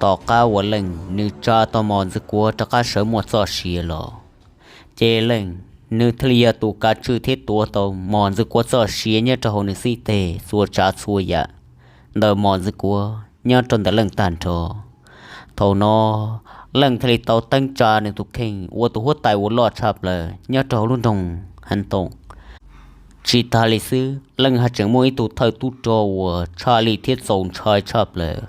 Tom qab uas Leej nws tsa tau Mos Ntxwg Kuav rov qab sawv muaj txoj sia los, ces Leej nws thiaj li yog tus kav tswj thiab tuav tau Mos Ntxwg Kuav txoj sia nyob rau hauv nws xib teg txhua tsav txhua yam ntawm Mos Ntxwg Kuav nyob rau ntawm Leej tag nrho. Thaum no Leej thiaj li tau teeb tsa nws tus kheej ua tus huab tais uas loj tshaj plaws nyob rau hauv lub nroog Heev Toom. Tsis tas li xwb, Leej haj tseem muaj ib tug thawj tub rog uas tshaj lij thiab txaus ntshai tshaj plaws.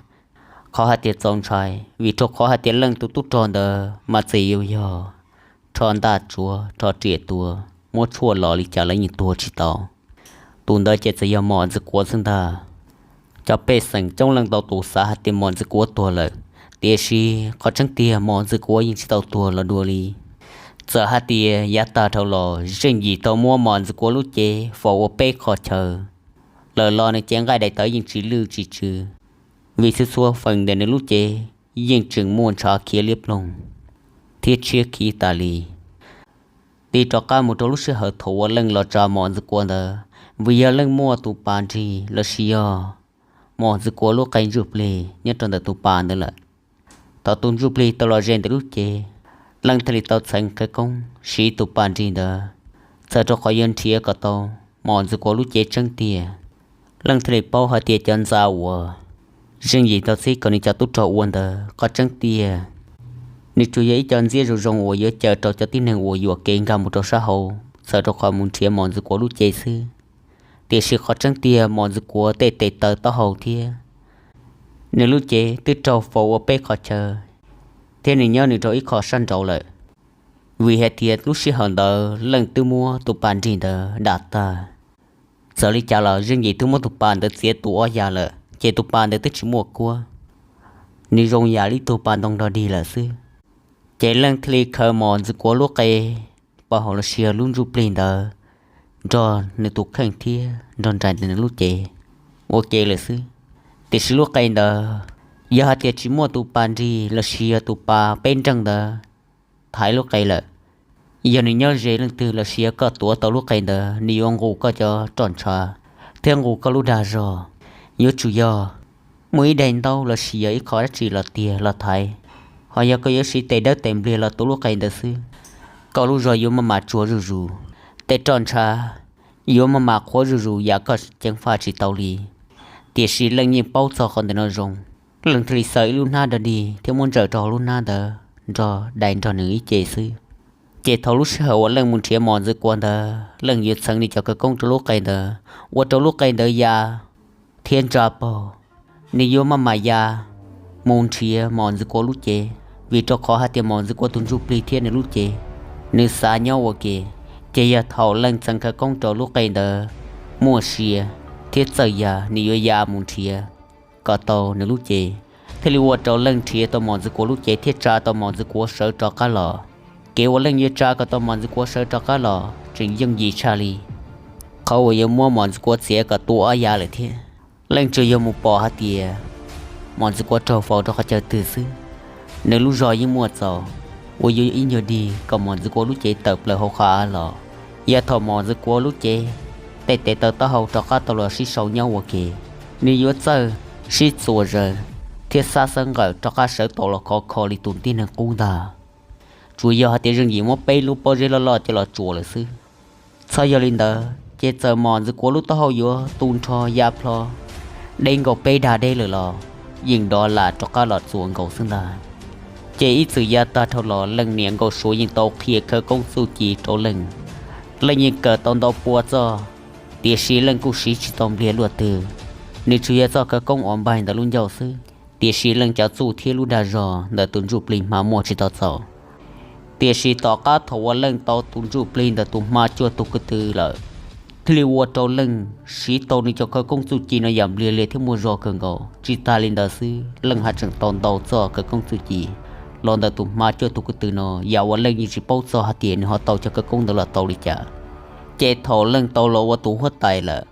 Qhov hais tias txaus ntshai vim rau qhov hais tias Leej tus tub rog ntawd mas txawm yuav yog rho ntaj tsuav rho riam tua, muab tshuaj los li cas los yeej tua tsis tau. Tus ntawd ces txawm yog Mos Ntxwg Kuav xwb ntag. Cov pej xeem coob leej ntau tus xav hais tias Mos Ntxwg Kuav tuag lawm, tiam sis qhov tseeb tiag Mos Ntxwg Kuav yeej tsis tau tuag los dua li. Txawm hais tias yav tag dhau los Zeej Yim tau muab Mos Ntxwg Kuav lub cev faus ua peb qho chaw lawm los nws cev nqaij daim tawv yeej tsis lwj tsis tsw, vim txhua txhua feem ntawm nws lub cev yeej tseem muaj ntshav khiav liab ploog thiab tshiab khiv tas li. Tig rov qab mus rau lub sij hawm thaum uas Leej los tsa Mos Ntxwg Kuav ntawd, vim yog Leej muaj tus pas nrig los sis yog Mos Ntxwg Kuav lub qe ntsuj plig nyob rau ntawm tus pas ntawd lawm. Thaum tus ntsuj plig tau los ze ntawm lub cev, Leej thiaj li tau txheev khawv koob siv tus pas nrig ntawd, txawm rau qhov yuav nrhiav kom tau Mos Ntxwg Kuav lub cev tseeb tiag. Leej thiaj li paub hais tias cov ntxa uas Zeej Yim tau txib kom nws cov tub rog ua ntawd qhov tseeb tiag nws tsuas yog ib co ntxiab zoo zoo uas yuav caw rau cov tib neeg uas yuam kev nkag mus rau sab hauv txawm rau qhov mus nrhiav Mos Ntxwg Kuav lub cev xwb. Tiam sis qhov tseeb tiag Mos Ntxwg Kuav tej tes taw taub hau thiab nws lub cev twb raug faus ua peb qho chaw, thiab nws nyob nws rau ib qho sab nraud lawm, vim hais tias lub sij hawm ntawd Leej twb muab tus pas nrig ntawd dam tag. Txawm li cas los Zeej Yim twb muab tus pas ntawd txiav tu ob yav lawm ces tus pas ntawd twb tsis muaj kuab, nws zoo yam li ib tug pas ntoo dog dig lawm xwb. Ces Leej thiaj li khaws Mos Ntxwg Kuav lub qe pov haum los sis yog lub ntsuj plig ntawd nrog nws tus kheej thiab nrog nraim ntawm nws lub cev ua ke lawm xwb. Tiam sis lub qe ntawd, yog hais tias tsis muaj tus pas nrig los sis yog tus pas peb nreej ntawd thaiv lub qe lawm, yog nws nyob ze leej twg los sis yog koj tuav tau lub qe ntawd nws yuav nqus koj cov roj ntsha thiab nqus koj lub dag zog. Yuav tsum yog muaj ib daim ntaub los sis yog ib qho dab tsi los tiag los thaiv, ho yog koj yuav siv tes dawb tes npliag los tuav lub qe ntawd xwb, koj lub zog yuav maj mam tsuag zuj zus, tej roj ntsha yuav maj mam qhuav zuj zus yam koj ceev faj tsis tau li. Tiam sis Leej yeej paub txog qhov ntawm no zoo, Leej thiaj li xaws ib lub hnab dog dig thiab muab ntsawm rau hauv lub hnab ntawd nrog dai nrog nws ib ce xwb. Ces thaum lub sij hawm uas Leej mus nrhiav Mos Ntxwg Kuav ntawd, Leej yuav txheev nws cov khawv koob rau lub qe ntawd, ua rau lub qe ntawd ya thiab ntsa paug. Nws yuav maj mam ya mus nrhiav Mos Ntxwg Kuav lub cev, vim rau qhov hais tias Mos Ntxwg Kuav tus ntsuj plig thiab nws lub cev, nws xav nyob ua ke. Ces yog thaum Leej txheev khawv koob rau lub qe ntawd muaj sia thiab txawj ya, nws yuav ya mus nrhiav kom tau nws lub cev, thiaj li ua rau Leej nrhiav tau Mos Ntxwg Kuav lub cev thiab tsa tau Mos Ntxwg Kuav sawv rov qab los. Kev uas Leej yuav tsa kom tau Mos Ntxwg Kuav sawv rov qab los tseem yooj yim tshaj li qhov uas yuav muab Mos Ntxwg Kuav txiav kom tu ob yav lawm thiab. Leej tsuas yog mus pom hais tias Mos Ntxwg Kuav raug faus rau qhov chaw twg xwb, nws lub zog yeej muaj txaus uas yuav ib nyuag dig kom Mos Ntxwg Kuav lub cev tawm plaws hauv qhov av los. Yog thaum Mos Ntxwg Kuav lub cev tej tes taw taub hau rov qab tau los sib sau nyob ua ke, nws yuav txawj sib txuas zaws thiab xab xeeb nqawm rov qab sawv tau los khov kho li tus tib neeg qub ntag. Tsuas yog hais tias Zeej Yim muab peb lub pob zeb loj loj coj los tsuas lawm xwb. Txhob yog li ntawd ces txawm Mos Ntxwg Kuav lub taub hau yuav tu nrho ya plho deb nkaus peb dag deb lawm los yeej dov lam rov qab los txuas nkaus xwb ntag. Ces ib txwm yav tag dhau los Leej niam Nkauj Suav yeej tau qhia khawv koob txuj ci rau Leej. Leej yeej kawm tau ntau pua txoj, tiam sis Leej kuj siv tsis tau npliag luaj twg. Nws tsuas yog txoj khawv koob uas npaig ntawm lub ncauj xwb, tiam sis Leej cov txuj thiab lub dag zog ntawm tus ntsuj plig hma muaj tsis tau txaus. Tiam sis tom qab thaum uas Leej tau tus ntsuj plig ntawm tus hma cuaj tug ko tw lawm, thiaj li ua rau Leej siv tau nws cov khawv koob txuj ci no yam npliag liag thiab muaj zog kawg nkaus. Tsis tas li ntawd xwb, Leej haj tseem tau ntau txoj khawv koob txuj ci los ntawm tus hma cuaj tug ko tw no, yam uas Leej yeej tsis paub txog hais tias nws ho tau cov khawv koob ntawd los tau li cas. Ces thaum Leej tau los ua tus huab tais lawm,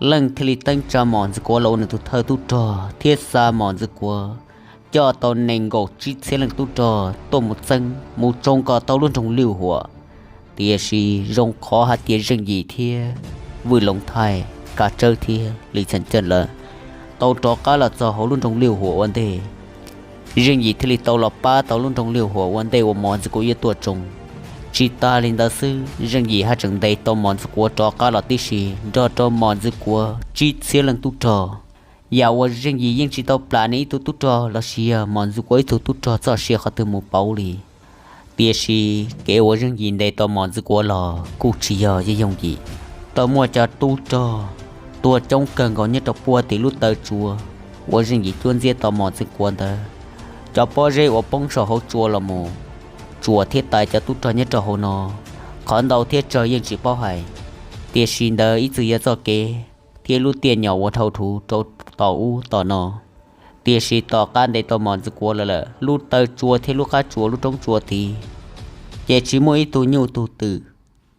Leej thiaj li teeb tsa Mos Ntxwg Kuav los ua nws tus thawj tub rog thiab xa Mos Ntxwg Kuav coj tau nees nkaum tsib txhiab leej tub rog tuaj mus txeeb mus tsoo kom tau lub nroog Liuj Huam. Tiam sis zoo qhov hais tias Zeej Yim thiab Vwj Loos Thaij, Kav Tsawb thiab Lis Txheem Ceej lawv tau rov qab los txog hauv lub nroog Liuj Huam ua ntej. Zeej Yim thiaj li tau los pab tau lub nroog Liaj Huam ua ntej uas Mos Ntxwg Kuav yuav tuaj tsoo. Tsis tas li ntawd xwb, Zeej Yim haj tseem ntes tau Mos Ntxwg Kuav rov qab los tib si, nrog rau Mos Ntxwg Kuav tsib txhiab leej tub rog. Yam uas Zeej Yim yeej tsis tau plam nws ib tug tub rog los sis yog Mos Ntxwg Kuav ib tug tub rog txoj sia qhov twg mus pauv li. Tiam sis kev uas Zeej Yim ntes tau Mos Ntxwg Kuav los kuj tsis yog yooj yim. Tau muaj cov tub rog tuag coob kawg nkaus nyob rau puag tim lub taw tsua uas Zeej Yim cuab ntxiab tau Mos Ntxwg Kuav ntawd. Cov pob zeb uas poob saum hauv tsua los mus tsuam thiab tais cov tub rog nyob rau hauv no, qhov ntau thiab tsawg yeej tsis paub hais. Tiam sis ntawd ib txwm yog txoj kev thiab lub tiaj nyom uas dhau dhuv rau tom ub tom no. Tiam sis tom qab ntes tau Mos Ntxwg Kuav los lawm, lub taw tsua thiab lub qab tsua lub roob tsua tid, ces tsis muaj ib tug nyuj tug twm,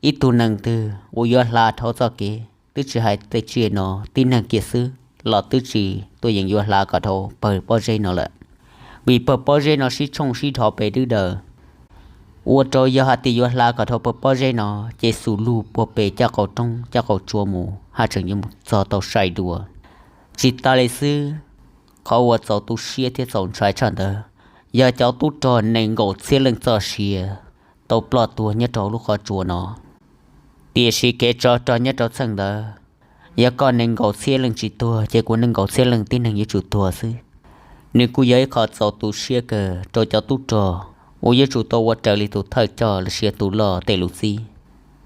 ib tug neeg twg uas yuav hla dhau txoj kev, twb tsis hais tej tsiaj no, tib neeg kiag xwb los twb tsis tuaj yeem yuav hla kom dhau pawg pob zeb no lawm. Vim pawg pob zeb no sib tshooj sib dhos pes dwb daws, ua rau yog hais tias yuav hla kom dhau pawg pob zeb no, ces xum lug puag pem caj qaum roob caj qaum tsua mus haj tseem yuav mus txog tau sai dua. Tsis tas li xwb, qhov uas txaus tu siab thiab txaus ntshai tshaj ntawd, yog cov tub rog nees nkaum txhiab leej txoj sia tau ploj tuag nyob rau lub qhov tsua no. Tiam sis kev tsov rog nyob rau txheej ntawd, yog koj nees nkaum txhiab leej tsis tuag ces kuv nees nkaum txhiab leej tib neeg yuav tsum tuag xwb. Nws kuj yog ib qho txaus tu siab kawg rau cov tub rog uas yuav tsum tau ua raws li tus thawj coj los sis tus loj tej lus txib.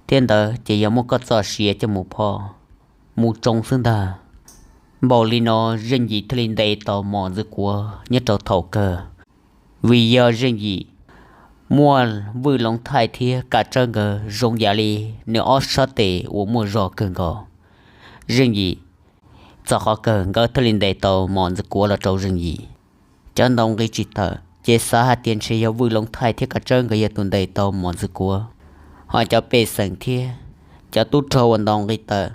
Thiab ntawd ces yog muab koj txoj sia coj mus phoj mus tsoo xwb ntag. Npaum li no, Zeej Yim thiaj li ntes tau Mos Ntxwg Kuav nyob rau thaum kawg. Vim yog Zeej Yim muaj Vwj Loov Thaij thiab Kav Tsawb nkawd zoo yam li nws ob sab tes uas muaj zog kawg nkaus. Zeej Yim, txog qhov kawg nkawd thiaj li ntes tau Mos Ntxwg Kuav los rau Zeej Yim. Cov ntaus nqi tsis tawm ces xav hais tias ntshe yog Vwj Loov Thaij thiab Kav Tsawb nkawd yog tus ntes tau Mos Ntxwg Kuav. Ho cov pej xeem thiab cov tub rog uas ntaus nqi tawm,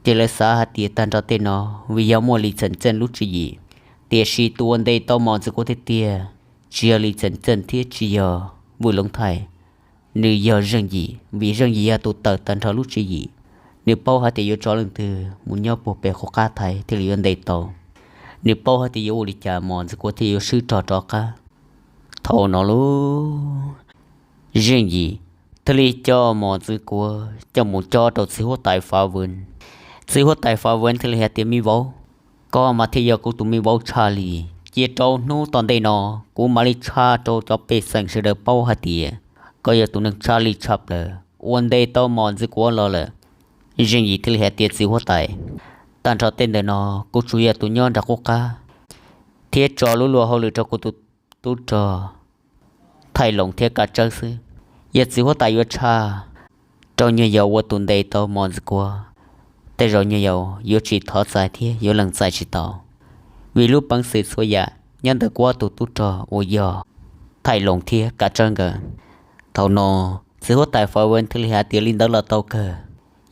ces lawv xav hais tias tag nrho tej no vim yog muaj Lis Txheem Txeej lub tswv yim. Tiam sis tus uas ntes tau Mos Ntxwg Kuav tiag tiag tsis yog Lis Txheem Txeej thiab tsis yog Vwj Loov Thaij, nws yog Zeej Yim, vim Zeej Yim yog tus tawm tag nrho lub tswv yim. Nws paub hais tias yuav tso leej twg mus nyob puag pem qhov qab thaiv thiaj li yuav ntes tau. Nws paub hais tias yuav ua li cas Mos Ntxwg Kuav thiaj yuav swb rog rov qab. Thaum no lub Zeej Yim thiaj li coj Mos Ntxwg Kuav coj mus cob rau txiv huab tais Fav Vwv. Txiv huab tais Fav Vwv thiaj li hais tias, me vauv, koj mas thiaj yog kuv tus me vauv tshaj li. Cia rau hnub tom ntej no kuv mam li tshaj rau cov pej xeem sawv daws paub hais tias koj yog tus neeg tshaj li tshaj plaws uas ntes tau Mos Ntxwg Kuav los lawm. Zeej Yim thiaj li hais tias, txiv huab tais, tag nrho tej ntawm no kuv tsuas yog tus nyob nram qub qab thiab tso lub luag hauj lwm rau kuv tus tub rog Thaij Loos thiab Kav Tsawb xwb. Yog txiv huab tais yuav tshaj rau nyuag yaus ua tus ntes tau Mos Ntxwg Kuav, tej zaum nyuag yaus yuav tsis thov txais thiab yuav lees txais tsis tau, vim lub peev xwm txhua yam nyob ntawm kuv ob tug tub rog uas yog Thaij Loos thiab Kav Tsawb nkawd. Thaum no, txiv huab tais Fav Vwv thiaj li hais tias, li ntawd los tau kawg.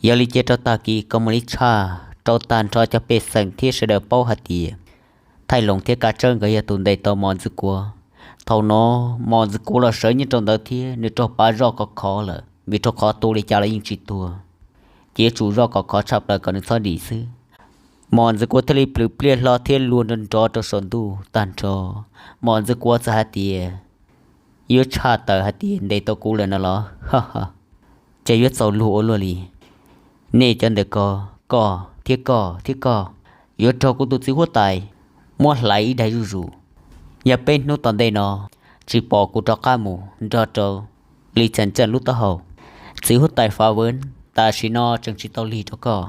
Yog li cia rau tag kis koj mam li tshaj rau tag nrho cov pej xeem thiab sawv daws paub hais tias Thaij Loos thiab Kav Tsawb nkawd yog tus ntes tau Mos Ntxwg Kuav. Thaum no, Mos Ntxwg Kuav los sawv nyob rau ntawd thiab nws raug pav zoj khov khov lawm, vim rau qhov tua li cas los yeej tsis tuag, ces yuav tsum zoj khov khov tshaj plaws kom nws txhob dim xwb. Mos Ntxwg Kuav thiaj li plhws pliaj hlo thiab luag nrov nrov rau saum ntuj tag nrho. Mos Ntxwg Kuav txawm hais tias, yuav tshaj tawm hais tias ntes tau kuv lawm no los? Ces yuav txaus luag ua luaj li. Nej cov ntawm ko, koj thiab koj thiab koj, yuav raug kuv tus txiv huab tais muab hlais ib daig zuj zus. Yog peb hnub tom ntej no tsis pom kuv rov qab mus nrog rau Lis Txheem Txeej lub taub hau, txiv huab tais Fav Vwv, tam sim no tseem tsis tau lig rau koj.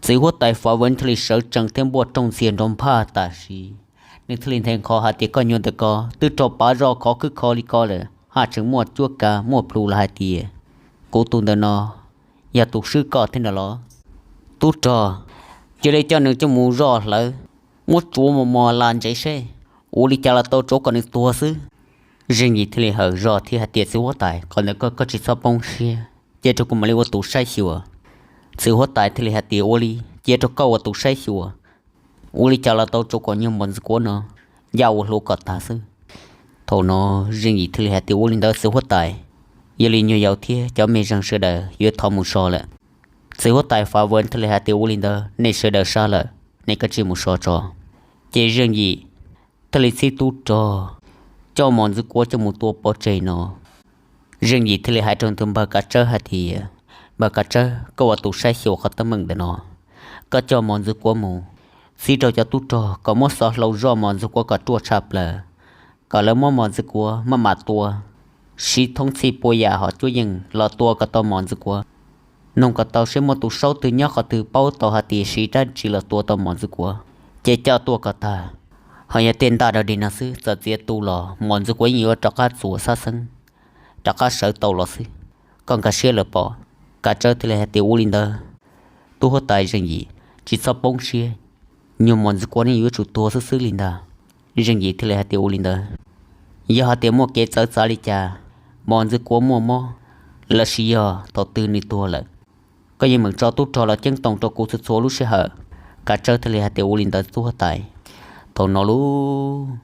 Txiv huab tais Fav Vwv thiaj li sawv tsees thiab npuaj rooj ntxiag nrov nphaj tam sim. Nws thiaj li nthe nqho hais tias, koj nyuag ntawm ko twb raug pav zoj khov khwb kho li ko lawm, haj tseem muaj cuab kav muaj plhus los hais tias kuv tus ntawm no yog tus swb koj thiab no los? Tub rog, cia li coj nws coj mus zoj hlawv, muab tsuav mos mos lam ntsev seb ua li cas los tau, tsuav kom nws tuag xwb. Zeej Yim thiaj li hawm zog thiab hais tias, txiv huab tais, qhov ntawd koj tsis txhob poob siab, cia rau kuv mam li ua tus saib xyuas. Txiv huab tais thiaj li hais tias, ua li, cia rau koj ua tus saib xyuas. Ua li cas los tau, tsuav kom nyuag Mos Ntxwg Kuav no ya ua hluas kom tag xwb. Thaum no, Zeej Yim thiaj li hais tias, ua li ntawd txiv huab tais, yog li nyuag yaus thiab cov mej zeeg sawv daws yuav thov mus so lawm. Txiv huab tais Fav Vwv thiaj li hais tias, ua li ntawd nej sawv daws sab lawm, nej kav tsij mus so tso. Ces Zeej Yim thiaj li txib tub rog coj Mos Ntxwg Kuab coj mus tua pov tseg no. Zeej Yim thiaj li hais rau tus npawg Kav Tsawb hais tias, Npawg Kav Tsawb, koj ua tus saib xyuas qhov teeb meem ntawm no, koj coj Mos Ntxwg Kuab mus txib rau cov tub rog kom muab xov hlau zoj Mos Ntxwg Kuab kom ruaj tshaj plaws, kom lawv muab Mos Ntxwg Kuab maj mam tua, siv thoob txhij pua yam hom cuab yeej los tua kom tau Mos Ntxwg Kuab. Noog kom tau seb muaj tus saub twg nyob qhov twg paub tau hais tias siv dab tsi los tua tau Mos Ntxwg Kuab, ces coj tuaj kom tag. Ho yog tej ntaj dog dig no xwb, txawm txiav tu los Mos Ntxwg Kuab yeej yuav rov qab txuas xab xeeb, rov qab sawv tau los xwb. Koj nkag siab lawm pob? Kav Tsawb thiaj li hais tias, Ua li ntawd, tub huab tais Zeej Yim, tsis txhob poob siab, nyuag Mos Ntxwg Kuab yeej yuav tsum tuag xwb xwb li ntag. Zeej Yim thiaj li hais tias, Ua li ntawd, yog hais tias muaj kev txawv txav li cas, Mos Ntxwg Kuab muaj mob, lossis yog thaum twg nws tuag lawm, koj yeej meem tso tub rog los ceeb toom rau kuv txhua txhua lub sij hawm. Kav Tsawb thiaj li hais tias, Ua li ntawd tub huab tais. Thaum no lub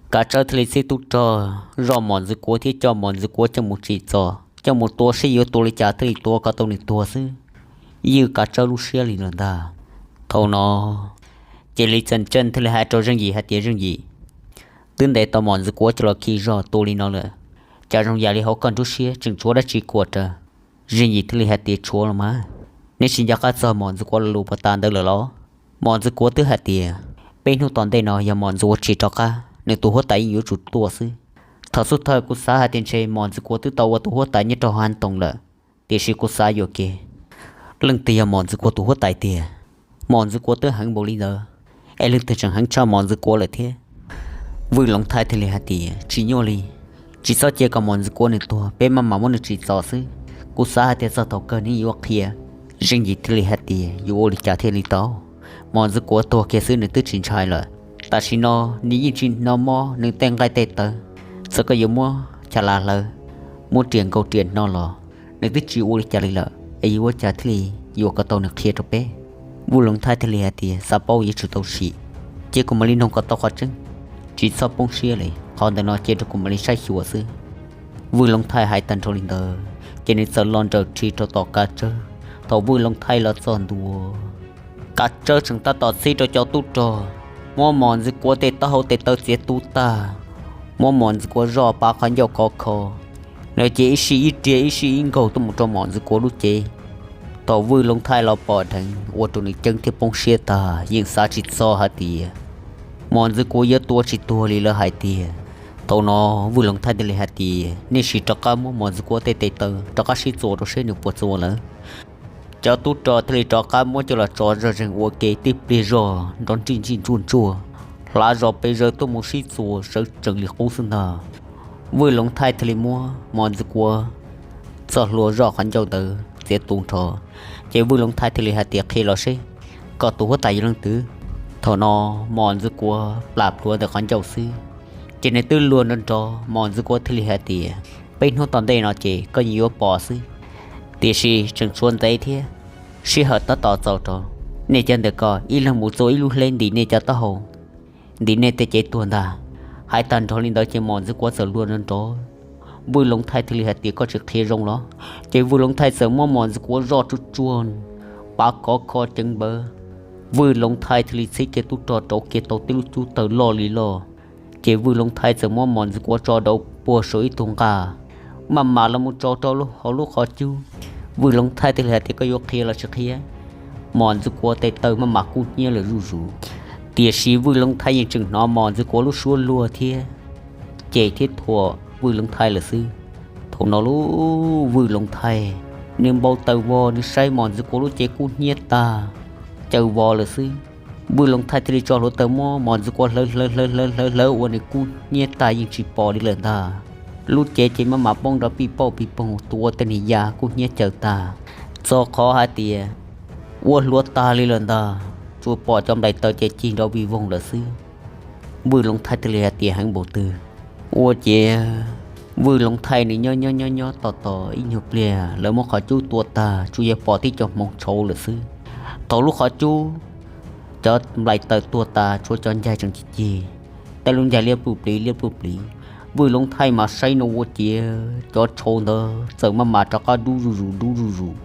Kav Tsawb thiaj li txib tub rog zoj Mos Ntxwg Kuab thiab coj Mos Ntxwg Kuab coj mus tsim txom, coj mus tua seb yuav tua li cas thiaj li tua kom tau nws tuag xwb. Ywj Kav Tsawb lub siab li lawm ntag. Thaum no ces Lis Txeem Ceej thiaj li hais rau Zeej Yim hais tias, Zeej Yim, twb ntes tau Mos Ntxwg Kuab coj los khi zog tua li no lawm, cas zoo yam li hauv koj nruab siab tseem tshuav dab tsi kuam rawv? Zeej Yim thiaj li hais tias, Tshuav los mas. Neb tsis nco qab txog Mos Ntxwg Kuab lo lus puag ta ntawd lawm los? Mos Ntxwg Kuab twb hais tias peb hnub tom ntej no yog Mos Ntxwg Kuab tsis rov qab, nws tus huab tais yeej yuav tsum tuaj xwb. Thaum xub thawj kuv xav hais tias ntshe Mos Ntxwg Kuab twb tau ua tus huab tais nyob rau hauv Hab Toom lawm, tiam sis kuv xav yuam kev, leej twg yog Mos Ntxwg Kuab tus huab tais tiag? Mos Ntxwg Kuab twb heev npaum li ntawd, es leej twg tseem heev tshaj Mos Ntxwg Kuab lawm thiab? Vwj Loov Thaij thiaj li hais tias, Tsis nyuaj li, tsis txhob cia kom Mos Ntxwg Kuab nws tuag, peb maj mam muab nws tsim txom xwb. Kuv xav hais tias txog thaum kawg nws yuav qhia. Zeej Yim thiaj li hais tias, Yuav ua li cas thiaj li tau? Mos Ntxwg Kuab tuag kiag xwb nws twb tsis ntshai lawm. Tam sim no nws yeej tsis hnov mob nws tej nqaij tej tawv, txawm koj yuav muab chav la hlawv, muab riam nkaus riam hno los nws twb tsis ua li cas li lawm, es yuav ua cas thiaj li yuav kom tau nws qhia rau peb? Vwj Loov Thaij thiaj li hais tias, Xav paub yuav tsum tau sim, cia kuv mam li noog kom tau qhov tseeb, tsis txhob poob siab li, qhov ntawm no cia rau kuv mam li saib xyuas xwb. Vwj Loov Thaij hais tag nrho li ntawd ces nws txawm los nrawm rhi rau tom Kav Tsawb. Thaum Vwj Loov Thaij los txog ntua, Kav Tsawb tseem tab tom txib rau cov tub rog muab Mos Ntxwg Kuab tej taub hau tej taw txiav tu tag, muab Mos Ntxwg Kuab zoj pav qhov ncauj khov kho, lawv ces ib sij ib riam ib sij ib nkaug tuaj mus rau Mos Ntxwg Kuab lub cev. Thaum Vwj Loov Thaij los pom dheev ua rau nws ceeb thiab poob siab tag, yeej xav tsis txog hais tias Mos Ntxwg Kuab yuav tua tsis tuag li lawv hais tiag. Thaum no Vwj Loov Thaij thiaj li hais tias, Nej sim rov qab muab Mos Ntxwg Kuab tej tes taw rov qab sib txuas rau seb nws puas txuas lawm. Cov tub rog thiaj li rov qab muab coj los tso zog zeeg ua ke, tib pliag zog nrov nrij ntsij ntsuaj ntsuaj, hlav zos pes zaws tuaj mus sib txuas sawv tsees li qub xwb ntag. Vwj Loov Thaij thiaj li muab Mos Ntxwg Kuab txoj hlua zoj qhov ncauj ntawd txiav tu nrho, ces Vwj Loov Thaij thiaj li hais tias, Qhia los seb koj tus huab tais yog leej twg. Thaum no Mos Ntxwg Kuab plam plhuav ntawm qhov ncauj xwb, ces nws twb luag nrov nrov. Mos Ntxwg Kuab thiaj li hais tias, Peb hnub tom ntej no ces koj yeej yuav pom xwb, tiam sis tseem tshuav ntxiv thiab. Sij hawm tab tom txaus rau, nej cov ntawm ko ib leeg mus txua ib lub hleb ntim nej cov taub hau, ntim nej tej cev tuag ntag. Hais tag nrho li ntawd ces Mos Ntxwg Kuab txawm luag nrov nrov. Vwj Loov Thaij thiaj li hais tias, Koj tsis qhia zoo los? Ces Vwj Loov Thaij txawm muab Mos Ntxwg Kuab zoj tsuag tsuag, pav khov kho ceev npawv. Vwj Loov Thaij thiaj li txhib kiag tub rog rauv kiag tau tib lub cub taws loj li loj, ces Vwj Loov Thaij txawm muab Mos Ntxwg Kuab tso rau puag saum ib tug nqaj, maj mam los mus tso rau hauv lub qhov cub. Vwj Loov Thaij thiaj li hais tias, Koj yuav qhia los tsis qhia? Mos Ntxwg Kuab tej taw maj mam kub hnyiab lawm zuj zus, tiam sis Vwj Loov Thaij yeej tseem hnov Mos Ntxwg Kuab lub suab luag thiab cem thiab thuam Vwj Loov Thaij lawm xwb. Thaum no lub Vwj Loov Thaij nws npau taws vog, nws saib Mos Ntxwg Kuab lub cev kub hnyiab tag, caws vos lawm xwb. Vwj Loov Thaij thiaj li tso hluav taws muab Mos Ntxwg Kuab hlawv hlawv hlawv hlawv hlawv hlawv ua nws kub hnyiab tag yeej tsis pom li lawm ntag. Lub cev ces maj mam poob nrov pij pauj pij poog, tus ua tej niag ya kub hnyiab caws tag, txog qhov hais tias ua hluav tag li lawm ntag, tsuas pom cov nplaim taws ces cig nrov vij voog lawm xwb. Vwj Loov Thaij thiaj li hais tias, Heev npaum twg? Ua ciav Vwj Loov Thaij nws nyob nyob nyob nyob tos tos ib nyuag pliag, lawv muab qhov cub tua tag, tsuas yog pom tib co hmoov tshauv lawm xwb. Thaum lub qhov cub cov nplaim taws tuag tas, tshuav cov ncaig tseem cig cig, tej lub ncaig liab pluj pliv liab pluj pliv. Vwj Loov Thaij mas saib no ua ciav cov tshauv ntawd txawm maj mam rov qab dub zuj zus dub zuj zus,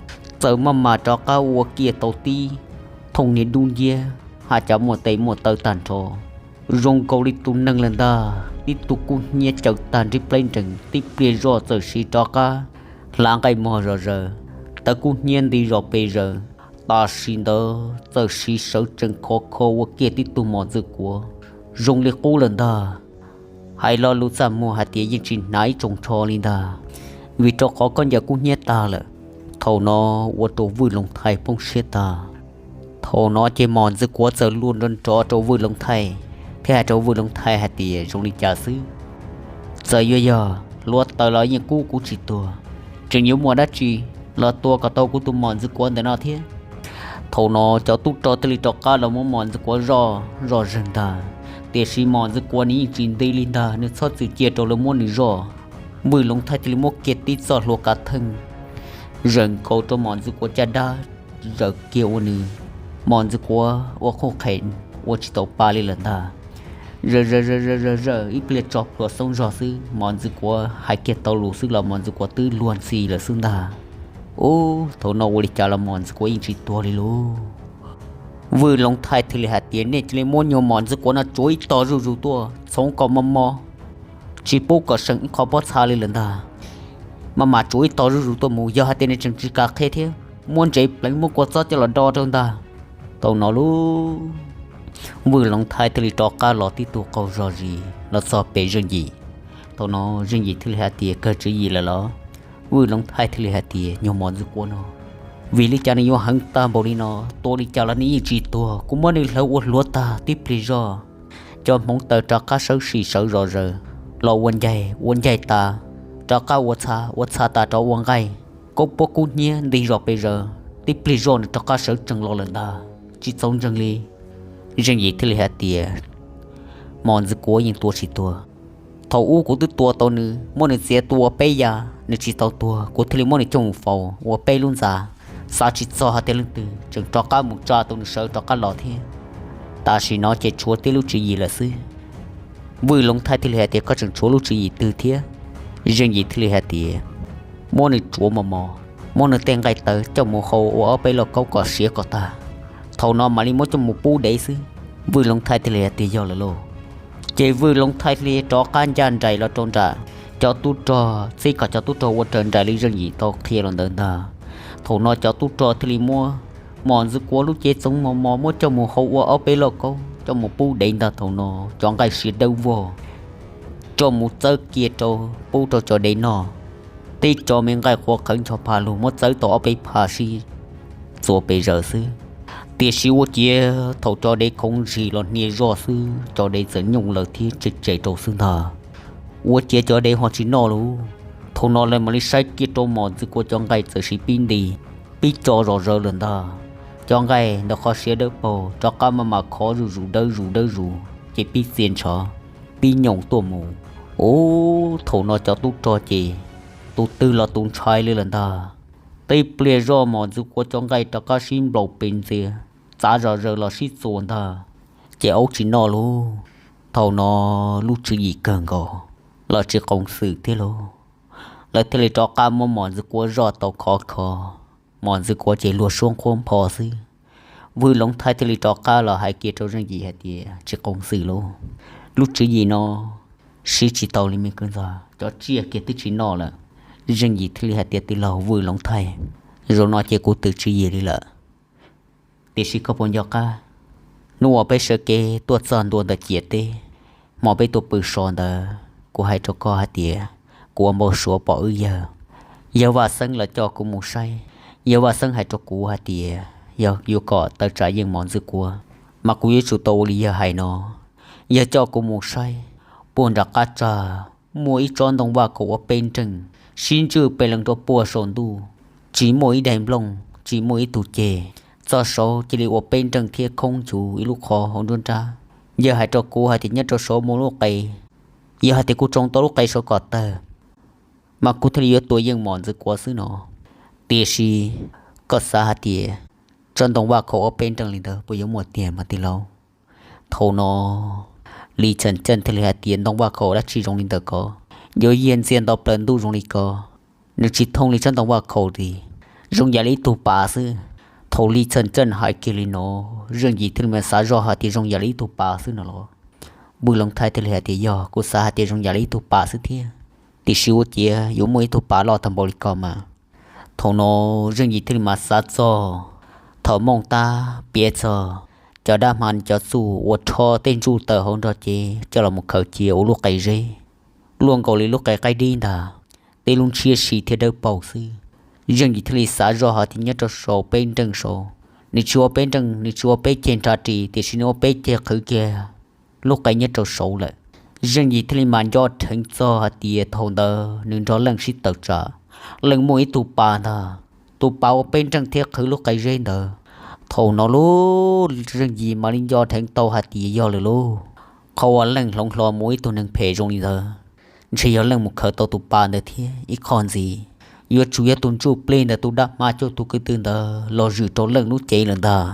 txawm maj mam rov qab ua kiag tau tib thooj niag dub nciab, haj cav muaj tes muaj taw tag nrho, zoo nkaus li tus neeg lawm ntag. tib tug kub hnyiab caws tag nrib pleb nrees, tib pliag zoj txawm siv rov qab hlav nqaij mog zom zaws, tawv kub hnyiab nti zos pes zaws. Tam sim ntawd txawm siv sawv tsees khov kho ua kiag tib tug mos ntxwg kuav zoo li qub lawm ntag. Hais lo lus txaj muag hais tias yeej tsis hnav ib tsoos tsho li ntag, vim rau qhov khaub ncaws kub hnyiab tag lawm. Thaum no ua rau Vwj Loov Thaij poob siab tag. Thaum no ces mos ntxwg kuav txawm luag nrov nrov rau Vwj Loov Thaij, thiab hais rau Vwj Loov Thaij hais tias zoo li cas xwb, txawm yuav yog hluav taws los yeej kub kuv tsis tuag, tseem yuav muaj dab tsi los tua kom tau kuv tus mos ntxwg kuav ntawm no thiab. Thaum no cov tub rog thiaj li rov qab los muab mos ntxwg kuav zoj zoj zeeg ntag, tiam sis mos ntxwg kuav nws yeej tsis nti li ntag, nws txhob txwm cia rau lawv muab nws zoj. Vwj Loov Thaij thiaj li muab kiag tib txoj hlua kav theej zawm nkaus rau mos ntxwg kuav caj dab, zawm kiag ua nws, mos ntxwg kuav ua qhooj qhem ua tsis tau pa li lawm ntag. Zawm zawm zawm zawm zawm zawm ib pliag tso plhuav xoob zog xwb, mos ntxwg kuav hais kiag tau lus xwb los mos ntxwg kuav twb luag ntxhi lawm xwb ntag. Ub, thaum no ua li cas los mos ntxwg kuav yeej tsis tuag li lauj. Vwj Loov Thaij thiaj li hais tias nej cia li muab nyuag mos ntxwg kuav no tsuav ib tog zuj zus tuaj txhoov kom mos mos, tsis pub kom seem ib qho pob txha li lawm ntag. Maj mam tsuav ib tog zuj zus tuaj mus, yog hais tias nws tseem tsis kam qhia thiab muab ntsev pleev muab kua txob coj los do rau ntag. Thaum no lub Vwj Loov Thaij thiaj li rov qab los tib tug qaug zog zis los txog pem Zeej Yim. Thaum no Zeej Yim thiaj li hais tias kawg tswv yim lawm los? Vwj Loov Thaij thiaj li hais tias nyuag mos ntxwg kuav no, vim li cas nws yuav heev tag npaum li no, tua li cas los nws yeej tsis tuag, kuv muab nws hlawv ua hluav tag tib pliag zoj. Cov hmoov taws rov qab sawv sim sawv zom zaws los ua ncaig, ua ncaig tas rov qab ua txha, ua txha tas rov ua nqaij, koob pob kub hnyiab nti zos pes zaws, tib pliag zoj nws rov qab sawv tsees los lawm ntag, tsis txaus ntseeg li. Zeej Yim thiaj li hais tias mos ntxwg kuav yeej tua tsis tuag. Thaum ub kuv twb tua tau nws, muab nws txiav tua ua peb yav nws tsis tau tuag, kuv thiaj li muab nws coj mus faus ua peb lub ntxa, xav tsis txog hais tias leej twg tseem rov qab mus tsa tau nws sawv rov qab los thiab. Tam sim no ces tshuav tib lub tswv yim lawm xwb. Vwj Loov Thaij thiaj li hais tias koj tseem tshuav lub tswv yim twg thiab? Zeej Yim thiaj li hais tias muab nws tsuav mos mos, muab nws tej nqaij tawv coj mus hau ua ob peb lauj kaub kom siav kom tag, thaum no mam li muab coj mus pub dev xwb. Vwj Loov Thaij thiaj li hais tias yog lawm lauj. Ces Vwj Loov Thaij thiaj li rov qab ncaj nraim los rau nram cov tub rog, txib kom cov tub rog ua raws nraim li Zeej Yim tau qhia los ntawd ntag. Thaum no cov tub rog thiaj li muab mos ntxwg kuav lub cev txoov mos mos muab coj mus hau ua ob peb lauj kaub coj mus pub dev ntag. Thaum no cov nqaij siav dawb vog coj mus txawb kiag rau pub rau cov dev noj. Tib tso me nqaij qhuav qhawv ncho pha lug muab txawb tau ob peb pha sib txuas pes zaws xwb. Tiam sis ua ciav thaum cov dev khoov ntshis los hnia zoj xwb, cov dev txawm nyooj lawm thiab tsem tsem rau xwb ntag. Ua ciav cov dev ho tsis noj lauj. Thaum no lawv mam li saib kiag rau mos ntxwg kuav cov nqaij txawm siv pib nti, pib tso zom zaws lawm ntag. Cov nqaij ntawm qhov siav dawb paug rov qab maj mam khov zuj zus dawb zus dawb zus ces pib txia ntshav, pib nyoos tuaj mus. Ub, thaum no cov tub rog ces tus twg los tus ntshai li lawm ntag. Tib pliag zoj mos ntxwg kuav cov nqaij rov qab sib nplaum pes ntxias, txav zom zaws los sib txuas ntag, ces aub tsis noj lauj. Thaum no lub tswv yim kawg nkaus los tsis qoos xwm thiab lauj. Lawv thiaj li rov qab muab mos ntxwg kuav zoj tau khov kho, mos ntxwg kuav ces luag suab nqhuab npho xwb. Vwj Loov Thaij thiaj li rov qab los hais kiag rau Zeej Yim hais tias tsis qoos xwm lauj, lub tswv yim no siv tsis tau li me kwv ntxawg, cov tsiaj kiag twb tsis noj lawm. Zeej Yim thiaj li hais tias tij laug Vwj Loov Thaij, zaum no ces kuv twb tswv yim li lawm. Tiam sis koj puas nco qab hnub uas peb sawv kev tuaj txog ntua ntawm ciam teb, hmo peb tuaj pw so ntawd, kuv hais rau koj hais tias kuv ua npau suav pom wb yawg, yawg Vaj Xeeb los coj kuv mus saib. Yawg Vaj Xeeb hais rau kuv hais tias yog yuav kom tawm tsam yeej mos ntxwg kuav, mas kuv yuav tsum tau ua li yawg hais no. Yawg coj kuv mus saib puag nram qab tsag, muaj ib tsob ntoo vaj khaum ua peb nreeg, sib ntswj pes lees rau puag saum ntuj, tsis muaj ib daim nplooj, tsis muaj ib tug ceg. Txog saud cia li ua peb nreeg thiab khoob nchuv ib lub qhov hauv nruab nrab. Yawg hais rau kuv hais tias nyob rau saud muaj lub qe, yog hais tias kuv tsoo tau lub qe saud kom tawg, mas kuv thiaj li yuav tua yeej mos ntxwg kuav xwb no. Tiam sis koj xav hais tias tsob ntoo vaj khaum ua peb nreeg li ntawd puas yuav muaj tiag mas tij laug? Thaum no Li Txham Txeej thiaj li hais tias ntoo vaj khaum dab tsi zoo li ntawm ko, yuav yiag ntxiag nto plaws ntuj zoo li ko, nws tsis thooj li tsob ntoo vaj khaum li, zoo yam li ib tug pas xwb. Thaum Li Txham Txeej hais kiag li no, Zeej Yim thiaj li mas xav zoj hais tias zoo yam li ib tug pas xwb no los. Vwj Loov Thaij thiaj li hais tias, Yog, kuv xav hais tias zoo yam li ib tug pas xwb thiab, tiam sis ua ciav yuav muaj ib tug pas loj tag npaum li ko mas. Thaum no Zeej Yim thiaj li mam xav txog thaum Mooj Tab piav txog cov dab hma cov txuj uas rho tej ntsuj tawm hauv nrog cev coj los mus khaws cia ua lub qe zeb, luaj nkaus li lub qe qaib dib ntag, tej lub ntshiab si thiab dawb paug xwb. Zeej Yim thiaj li xav zoj hais tias nyob rau saum peb nreej saud, nws tsis ua peb nreej, nws tsis ua peb ceg nrhav ris, tiam sis nws ua peb ceg qhwv kiag lub qe nyob rau saud lawm. Zeej Yim thiaj li mam nco dheev txog hais tias thaum ntawd nws nrog Leej sib tawm tsam, Leej muaj ib tug pas ntag, tus pas ua peb nreej thiab qhwv lub qe zeb ntawd. Thaum no lub Zeej Yim mam li nco dheev tau hais tias yog lawm lauj, qhov uas Leej hloov hlo mus ib tug neeg phem zoo li ntawd, ntshe yog Leej mus khaws tau tus pas ntawd thiab ib qho ntxiv, yuav tsum yog tus ntsuj plig ntawd tus dab hma coj tus kwv tij ntawd los zwm rau Leej lub cev lawm ntag.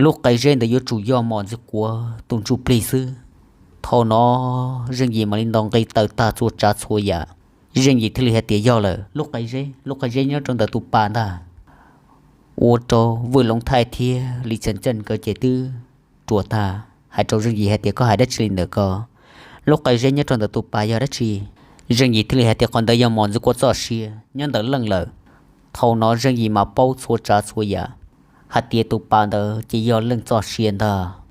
Lub qe zeb ntawd yuav tsum yog Mos Ntxwg Kuav tus ntsuj plig xwb. Thaum no Zeej Yim mam li nto nqi taw tag txhua tsav txhua yam, Zeej Yim thiaj li hais tias yog lawm, lub qe zeb, lub qe zeb nyob rau ntawm tus pas ntag. Ua rau Vwj Loov Thaij thiab Lis Txheem Txeej nkawd ces twb ruam tag, hais rau Zeej Yim hais tias koj hais dab tsi li ntawm ko, lub qe zeb nyob rau ntawm tus pas yog dab tsi? Zeej Yim thiaj li hais tias qhov ntawd yog Mos Ntxwg Kuav txoj sia nyob ntawm Leej lawm. Thaum no Zeej Yim mam paub txhua tsav txhua yam hais tias tus pas ntawd ces yog Leej txoj sia ntag.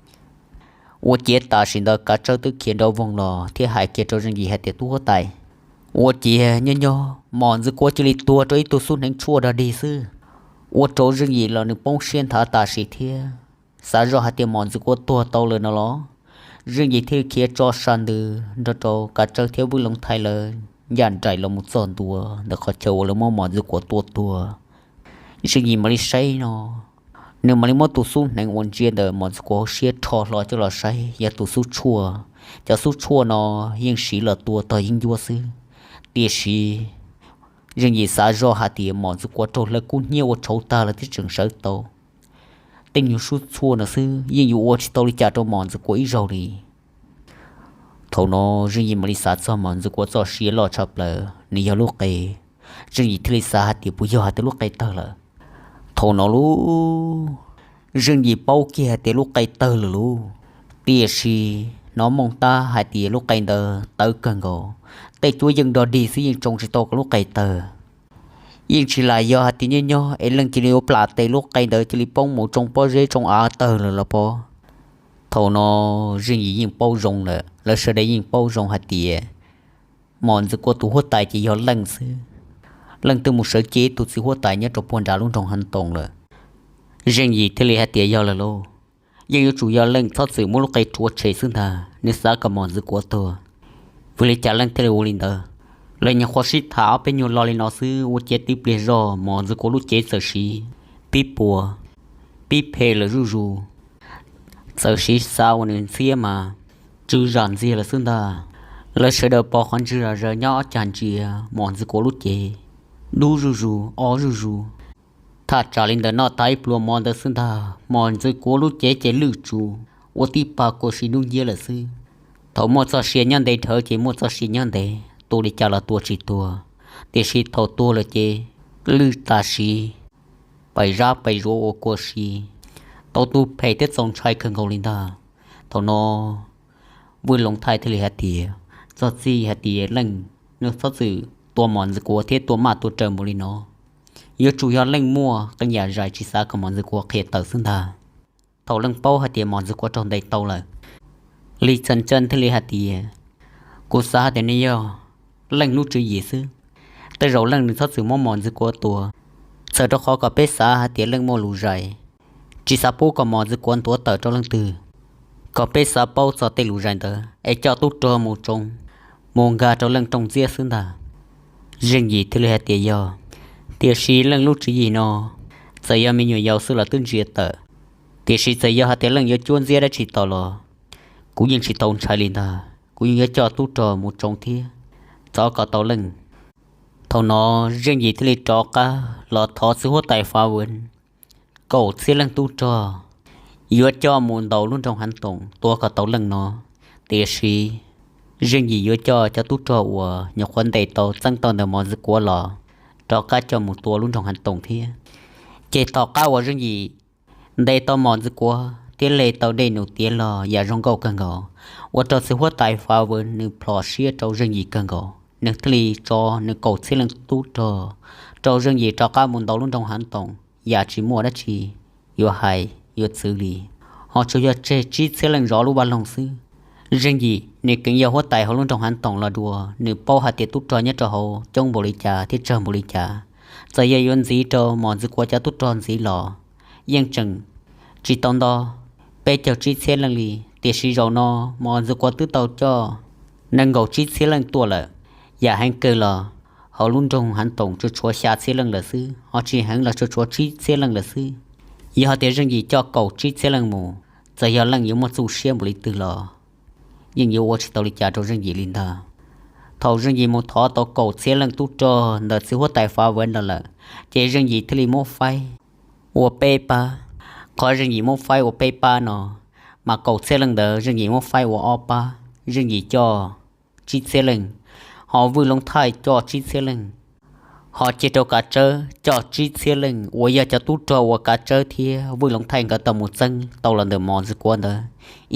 Ua ciav tam sim ntawd Kav Tsawb twb khiav nraum voog los thiab hais kiag rau Zeej Yim hais tias tub huab tais, ua ciav nyob nyob Mos Ntxwg Kuav cia li tuag rau ib tug xub hneev tshuaj dog dig xwb. Ua rau Zeej Yim los nws poob siab nthav tam sim thiab xav zoj hais tias Mos Ntxwg Kuav tuag tau lawm no los. Zeej Yim thiaj li khiav tso sa ntws nrog rau Kav Tsawb thiab Vwj Loov Thaij lawv ncaj nraim los mus txog ntua ntawm qhov chaw uas lawv muab Mos Ntxwg Kuav tua tuag. Zeej Yim mam li saib no, nws mam li muab tus xub hneev uas ntsia ntawm Mos Ntxwg Kuav hauv siab rho hlo coj los saib yog tus xub tshuaj. Cov xub tshuaj no yeej siv los tua tog yeeb ncuab xwb, tiam sis Zeej Yim xav zoj hais tias Mos Ntxwg Kuav raug hlawv kub hnyiab ua tshauv tag lawm thiab tseem sawv tau. Tej nyuag xub tshuaj no xwb yeej yuav ua tsis tau li cas rau Mos Ntxwg Kuav ib zaug li. Thaum no Zeej Yim mam li xav txog Mos Ntxwg Kuav txoj sia loj tshaj plaws, nws yog lub qe. Zeej Yim thiaj li xav hais tias puas yog hais tias lub qe tawg lawm. Thaum no lub Zeej Yim paub kiag hais tias lub qe tawg lawm lauj, tiam sis hnov Mooj Tab hais tias lub qe ntawd tawv kawg nkaus, tej cuab yeej dog dig xwb yeej tsoo tsis tau kom lub qe tawg. Yeej tsis lam yog hais tias nyob nyob es Leej cia li ua plam tes lub qe ntawd cia li poob mus tsoo pob zeb tsoo av tawg lawm los pob. Thaum no Zeej Yim yeej paub zoo lawm, lawv sawv daws yeej paub zoo hais tias Mos Ntxwg Kuav tus huab tais ces yog Leej xwb. Leej twb mus sawv cev tus txiv huab tais nyob rau puag nram lub nroog Hav Toom lawm. Zeej Yim thiaj li hais tias yog lawm lauj, yeej yuav tsum yog Leej txhob txwm muab lub qe rhuav tshem xwb ntag, nws xav kom Mos Ntxwg Kuav tuag. Vim li cas Leej thiaj li ua li ntawd? Lawv nyuam qhuav sib tham ob peb nyuag lo li no xwb ua ciav tib pliag zog Mos Ntxwg Kuav lub cev txawm siv pib puas, pib phem lawm zuj zus. Txawm siv xav uas nws ntxhiab mas tsw zam ntxiag lawm xwb ntag. Lawv sawv daws pom qhov ntswg zam zaws nyob ob cag ntsia Mos Ntxwg Kuav lub cev dub zuj zus ob zuj zus. Thaj tsam li ntawm noj tag ib pluag mov ntawd xwb ntag, Mos Ntxwg Kuav lub cev ces lwj tsuv ua tib pag kua si dub nciab lawm xwb. Thaum muaj txoj sia nyob ntev dhawv ces muaj txoj sia nyob ntev, tua li cas los tua tsis tuag, tiam sis thaum tuag lawm ces lwj tam sim, pais zab pais zuav ua kua si, tau tu phem thiab txaus ntshai kawg nkaus li ntag. Thaum no Vwj Loov Thaij thiaj li hais tias txog txij hais tias Leej nws txhob txwm tua Mos Ntxwg Kuav thiab tua maj tua raws npaum li no, yuav tsum yog Leej muaj qee yam zais tsis xav kom Mos Ntxwg Kuav qhia tawm xwb ntag. Thaum Leej paub hais tias Mos Ntxwg Kuav raug ntes tau lawm, Lis Txheem Txeej thiaj li hais tias kuv xav hais tias nws yog Leej lub tswv yim xwb. Tej zaum Leej nws txhob txwm muab Mos Ntxwg Kuav tua, txhawm rau qhov kom peb xav hais tias Leej muaj lus zais, tsis xav pub kom Mos Ntxwg Kuav nthuav tawm rau leej twg, kom peb xav paub txog tej lus zais ntawd es coj tub rog mus tsoo, mus nkag rau Leej rooj ntxiab xwb ntag. Zeej Yim thiaj li hais tias yog, tiam sis Leej lub tswv yim no, txawm yog me nyuam yaus xwb los twb ntsia tawm, tiam sis txawm yog hais tias Leej yuav cuab ntxiab dab tsi tau los kuv yeej tsis tau ntshai li ntag, kuv yeej yuav coj tub rog mus tsoo thiab txov kom tau Leej. Thaum no Zeej Yim thiaj li rov qab los thov txiv huab tais Fav Vwv kaum txhiab leej tub rog yuav coj mus ntaus lub nroog Hav Toom tua kom tau Leej no, tiam sis Zeej Yim yuav coj cov tub rog uas nyuam qhuav ntes tau txeeb tau ntawm Mos Ntxwg Kuav los rov qab coj mus tua lub nroog Hav Toom thiab. Ces tom qab uas Zeej Yim ntes tau Mos Ntxwg Kuav thiab le tau dej num tiav los yam zoo nkauj kawg nkaus, ua rau txiv huab tais Fav Vwv nws plhom siab rau Zeej Yim kawg nkaus, nws thiaj li tso nws kaum txhiab leej tub rog rau Zeej Yim rov qab mus ntaus lub nroog Hav Toom yam tsis muaj dab tsi yuav hais yuav txwv li, ho tsuas yog tseg tsib txhiab leej zov lub vaj loog xwb. Zeej Yim nws kheev yog huab tais hauv lub nroog Hav Toom los dua, nws paub hais tias tub rog nyob rau hauv coob npaum li cas thiab tsawg npaum li cas. Txawm yog yuav ntxiv rau Mos Ntxwg Kuav cov tub rog ntxiv los yeej tseem tsis tau nto peb caug tsib txhiab leej li, tiam sis zaum no Mos Ntxwg Kuav twb tau coj nees nkaum tsib txhiab leej tuaj lawm. Yam heev kawg los hauv lub nroog Hav Toom tsuas tshuav xya txhiab leej lawm xwb, ho tsis heev los tsuas tshuav tsib txhiab leej lawm xwb. Yog hais tias Zeej Yim coj kaum tsib txhiab leej mus, txawm yog leej yuav muaj txuj siab npaum li twg los yeej yuav ua tsis tau li cas rau Zeej Yim li ntag. Thaum Zeej Yim mus thov tau kaum txhiab leej tub rog ntawm txiv huab tais Fav Vwv los lawm, ces Zeej Yim thiaj li muab faib ua peb pab. Qhov Zeej Yim muab faib ua peb pab no, mas kaum txhiab leej ntawd Zeej Yim muab faib ua ob pab, Zeej Yim coj tsib txhiab leej, ho Vwj Loov Thaij coj tsib txhiab leej, ho cia rau Kav Tsawb coj tsib txhiab leej uas yog cov tub rog uas Kav Tsawb thiab Vwj Loov Thaij nkawd tau mus txeeb tau los ntawm Mos Ntxwg Kuav ntawd.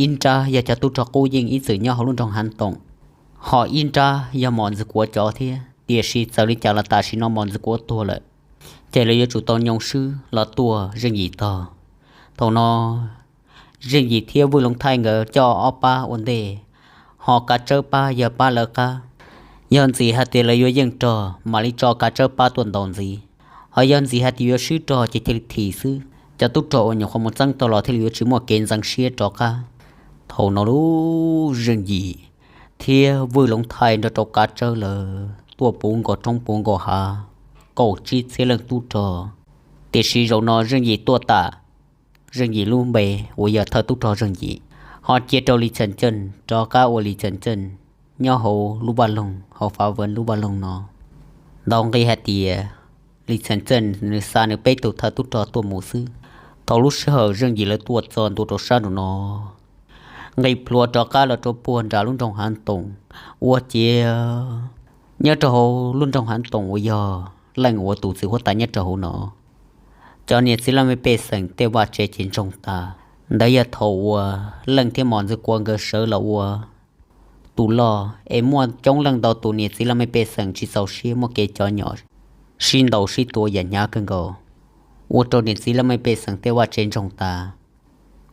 Ib nrab yog cov tub rog qub yeej ib txwm nyob hauv lub nroog Hav Toom, ho ib nrab yog Mos Ntxwg Kuav cov thiab. Tiam sis txawm li cas los tam sim no Mos Ntxwg Kuav tuag lawm, ces lawv yuav tsum tau nyoo swb los tua Zeej Yim tog. Thaum no Zeej Yim thiab Vwj Loov Thaij nkawd coj ob pab ua ntej, ho Kav Tsawb pab yog pab lawv qab. Yog ntxim hais tias lawv yuav yeej rog mam li tso Kav Tsawb pab tuaj ntaus ntxiv, ho yog ntxim hais tias yuav swb rog ces cia li thim xwb. Cov tub rog uas nyuam qhuav mus txeeb tau los thiaj li yuav tsis muaj kev ntxeev siab rov qab. Thaum no lub Zeej Yim thiab Vwj Loov Thaij nrog rau Kav Tsawb lawv tuaj puv nkaus roob puv nkaus hav, kaum tsib txhiab leej tub rog. Tiam sis zaum no Zeej Yim tuaj tas, Zeej Yim lub npe uas yog thawj tub rog Zeej Yim, ho cia rau Lis Txheem Ceej rov qab ua Lis Txheem Ceej nyob hauv lub vaj loog, hauv Fav Vwv lub vaj loog no. Ntaus nqi hais tias Lis Txheem Ceej nws xa nws peb tug thawj tub rog tuaj mus xwb. Thaum lub sij hawm Zeej Yim lawv tuaj txog ntua rau sab nraum no, nqis plhuav rov qab los rau puag nram lub nroog Hav Toom, ua ciav nyob rau hauv lub nroog Hav Toom uas yog leej uas tus txiv huab tais nyob rau hauv no, cov niam txiv laj mej pej xeem tej vaj tsev ces ntsoog tas. Ntawd yog thaum uas Leej thiab Mos Ntxwg Kuav nkawd sawv los ua tus loj es muaj coob leej ntau tus niam txiv laj mej pej xeem tsis txaus siab muaj kev cov nyom sib ntaus sib tua yam hnyav kawg nkaus, ua rau niam txiv laj mej pej xeem tej vaj tsev ntsoog tas.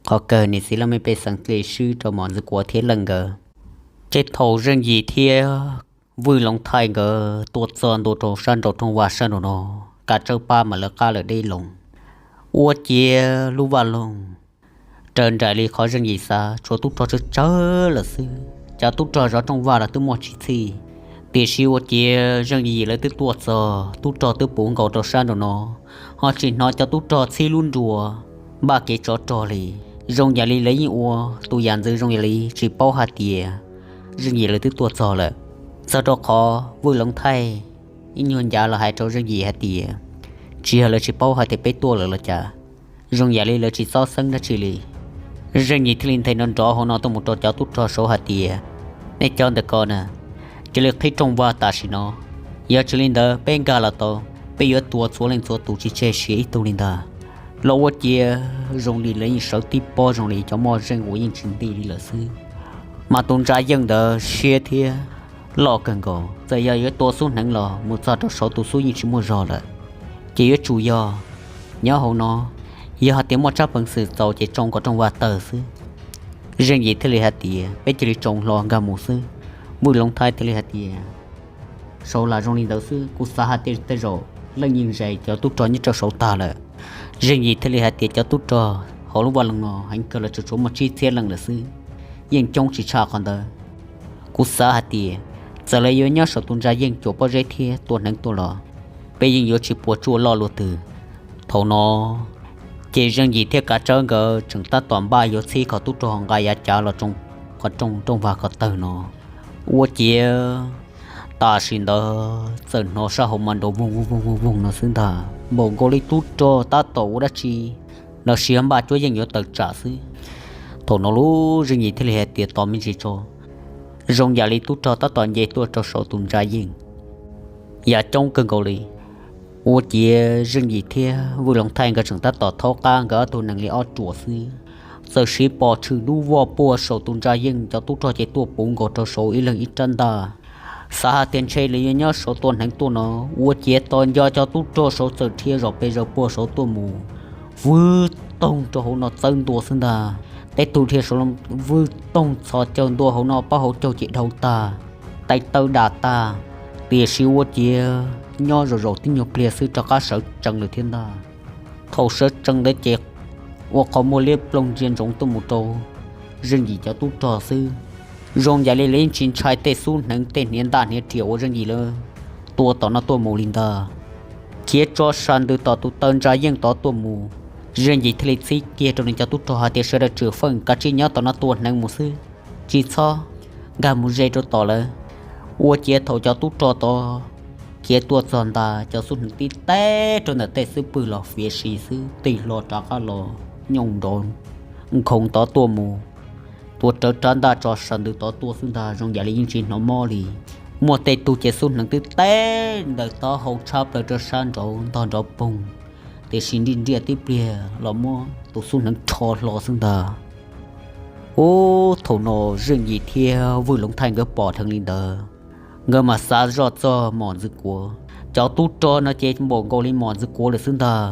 Qhov kawg niam txiv laj mej pej xeem thiaj li swb rau Mos Ntxwg Kuav thiab Leej nkawd. Ces thaum Zeej Yim thiab Vwj Loov Thaij nkawd tuaj txog ntua rau sab nraum rooj vag sab nraum no, Kav Tsawb pab mas lawv qab lawm deb loo, ua ciav lub vaj loog raws nraim li qhov Zeej Yim xav, tshuav tub rog tsawg tsawg lawm xwb. Cov tub rog zov rooj vag los twb muaj tsis txhij, tiam sis ua ciav Zeej Yim lawv twb tuaj txog, tub rog twb puv nkaus rau sab nraum no, ho tsis hnov cov tub rog txhib lub nruas npaj kev tsov rog li. Zoo yam li lawv yeej ua tus yam ntxwv zoo yam li tsis paub hais tias Zeej Yim lawv twb tuaj txog lawm. Txog rau qhov Vwj Loov Thaij ib nyuag ncav los hais rau Zeej Yim hais tias, tsis yog lawv tsis paub hais tias peb tuaj lawm los cas, zoo yam li lawv tsis txob xeeb dab tsi li. Zeej Yim thiaj li nthe nrov nrov hauv no tuaj mus rau cov tub rog saud hais tias, nej cov ntawm ko na, cia li qhib rooj vag tam sim no, yog tsis li ntawd peb nkag los tau, peb yuav tua txhua leej txhua tus tsis tseg siav ib tug li ntag. Los ua ciav zoo li lawv yeej sawv tib pob zoo li cov moj zeej uas yeej tsis nti li lawm xwb. Mas tus ntsa yeej ntawd siab thiab loj kawg nkaus, txawm yog yuav tua xub hneev los mus txog rau saud tus xub yeej tsis muaj zog lawm. Ces yuav tsum yog nyob hauv no, yog hais tias muaj tsab peev xwm txaus ces tsoo kom rooj vag tawg xwb. Zeej Yim thiaj li hais tias peb cia li tsoo hlo nkag mus xwb. Vwj Loov Thaij thiaj li hais tias, saud lam zoo li ntawd xwb, kuv xav hais tias tej zaum Leej yeej zais cov tub rog nyob rau saud tag lawm. Zeej Yim thiaj li hais tias cov tub rog hauv lub vaj loog no heev kawg los tsuas tshuav muaj tsib txhiab leej lawm xwb, yeej coob tsis tshaj qhov ntawd. Kuv xav hais tias txawm lawv yuav nyob saum tus ntsa yeej cuam pob zeb thiab tua hneev tuaj los, peb yeej yuav tsis puas tsuaj loj luaj twg. Thaum no ces Zeej Yim thiab Kav Tsawb nkawd tseem tab tom npaj yuav txhib qhov tub rog nqa yav cav los tsoo qhov rooj rooj vag kom tawg no. Ua ciav tam sim ntawd txawm hnov sab hauv mas nrov voog voog voog voog no xwb ntag, npaum nkaus li tub rog tab tom ua dab tsi los sis npaj cuab yeej yuav tawm tsam xwb. Thaum no lub Zeej Yim thiaj li hais tias tos me ntsis tso, zoo yam li tub rog tab tom nce tuaj rau saum tus ntsa yeej yam coob kawg nkaus li. Ua ciav Zeej Yim thiab Vwj Loov Thaij nkawd tseem tab tom thaub qab nkawd ob tug nees li ob ruam xwb. txawm siv pom tshwm dub voj puag saum tus ntsa yeej, cov tub rog ces tuaj puv nkaus rau saud ib leeg ib rab ntaj. Xav hais tias ntshe lawv yuav nyob saud tua hneev tuaj no, ua ciav tos nco cov tub rog saud txawm dhia zom pes zaws puag saud tuaj mus, vwj toog rau hauv no txawb ntua xwb ntag. Tej tug dhia saud vwj toog txhos caug ntua hauv no, pab hauv caug ces dhau tag, tais taw dam tag. Tiam sis ua ciav nyob zaum zaum tib nyuag pliag xwb rov qab sawv tsees lawm thiab ntag. Thaum sawv tsees ntawd ces ua qhov muag liab ploog ntsia ntsoov tuaj mus rau Zeej Yim cov tub rog xwb. Zoo yam li lawv yeej tsis ntshai tej xub hneev tej hniav ntaj hniav riam uas Zeej Yim lawv tua tom no tuaj mus li ntag. Khiav tso sas ntws tom tus taw ntsa yeej tod tuaj mus, Zeej Yim thiaj li txib kiag rau nws cov tub rog hais tias sawv daws tsuam feej kav tsij nyob tom no tua hneev mus xwb, tsis txhob nkag mus ze rau tom lawv. Ua ciav thaum cov tub rog tod khiav tuaj txog ntag, cov xub hneev tib teb rau ntawm tej xub pwg los fiav si xwb, tig hlo rov qab los nyooj nrov nkhoov tod tuaj mus. Tua rawv rab ntaj tso sas ntws tod tuaj xwb ntag, zoo yam li yeej tsis hnov mob li. Muaj tej tug ces xub hneev twb teb ntawm taub hau tshab plaws rau sab nraud ntog nrov poog, tiam sis nriaj nriaj tib pliag los muab tus xub hneev rho hlo xwb ntag. Ub, thaum no Zeej Yim thiab Vwj Loov Thaij nkawd pom dheev li ntawd, nkawd mas xav zoj txog Mos Ntxwg Kuav. Cov tub rog no ces npaum nkaus li Mos Ntxwg Kuav lawm xwb ntag,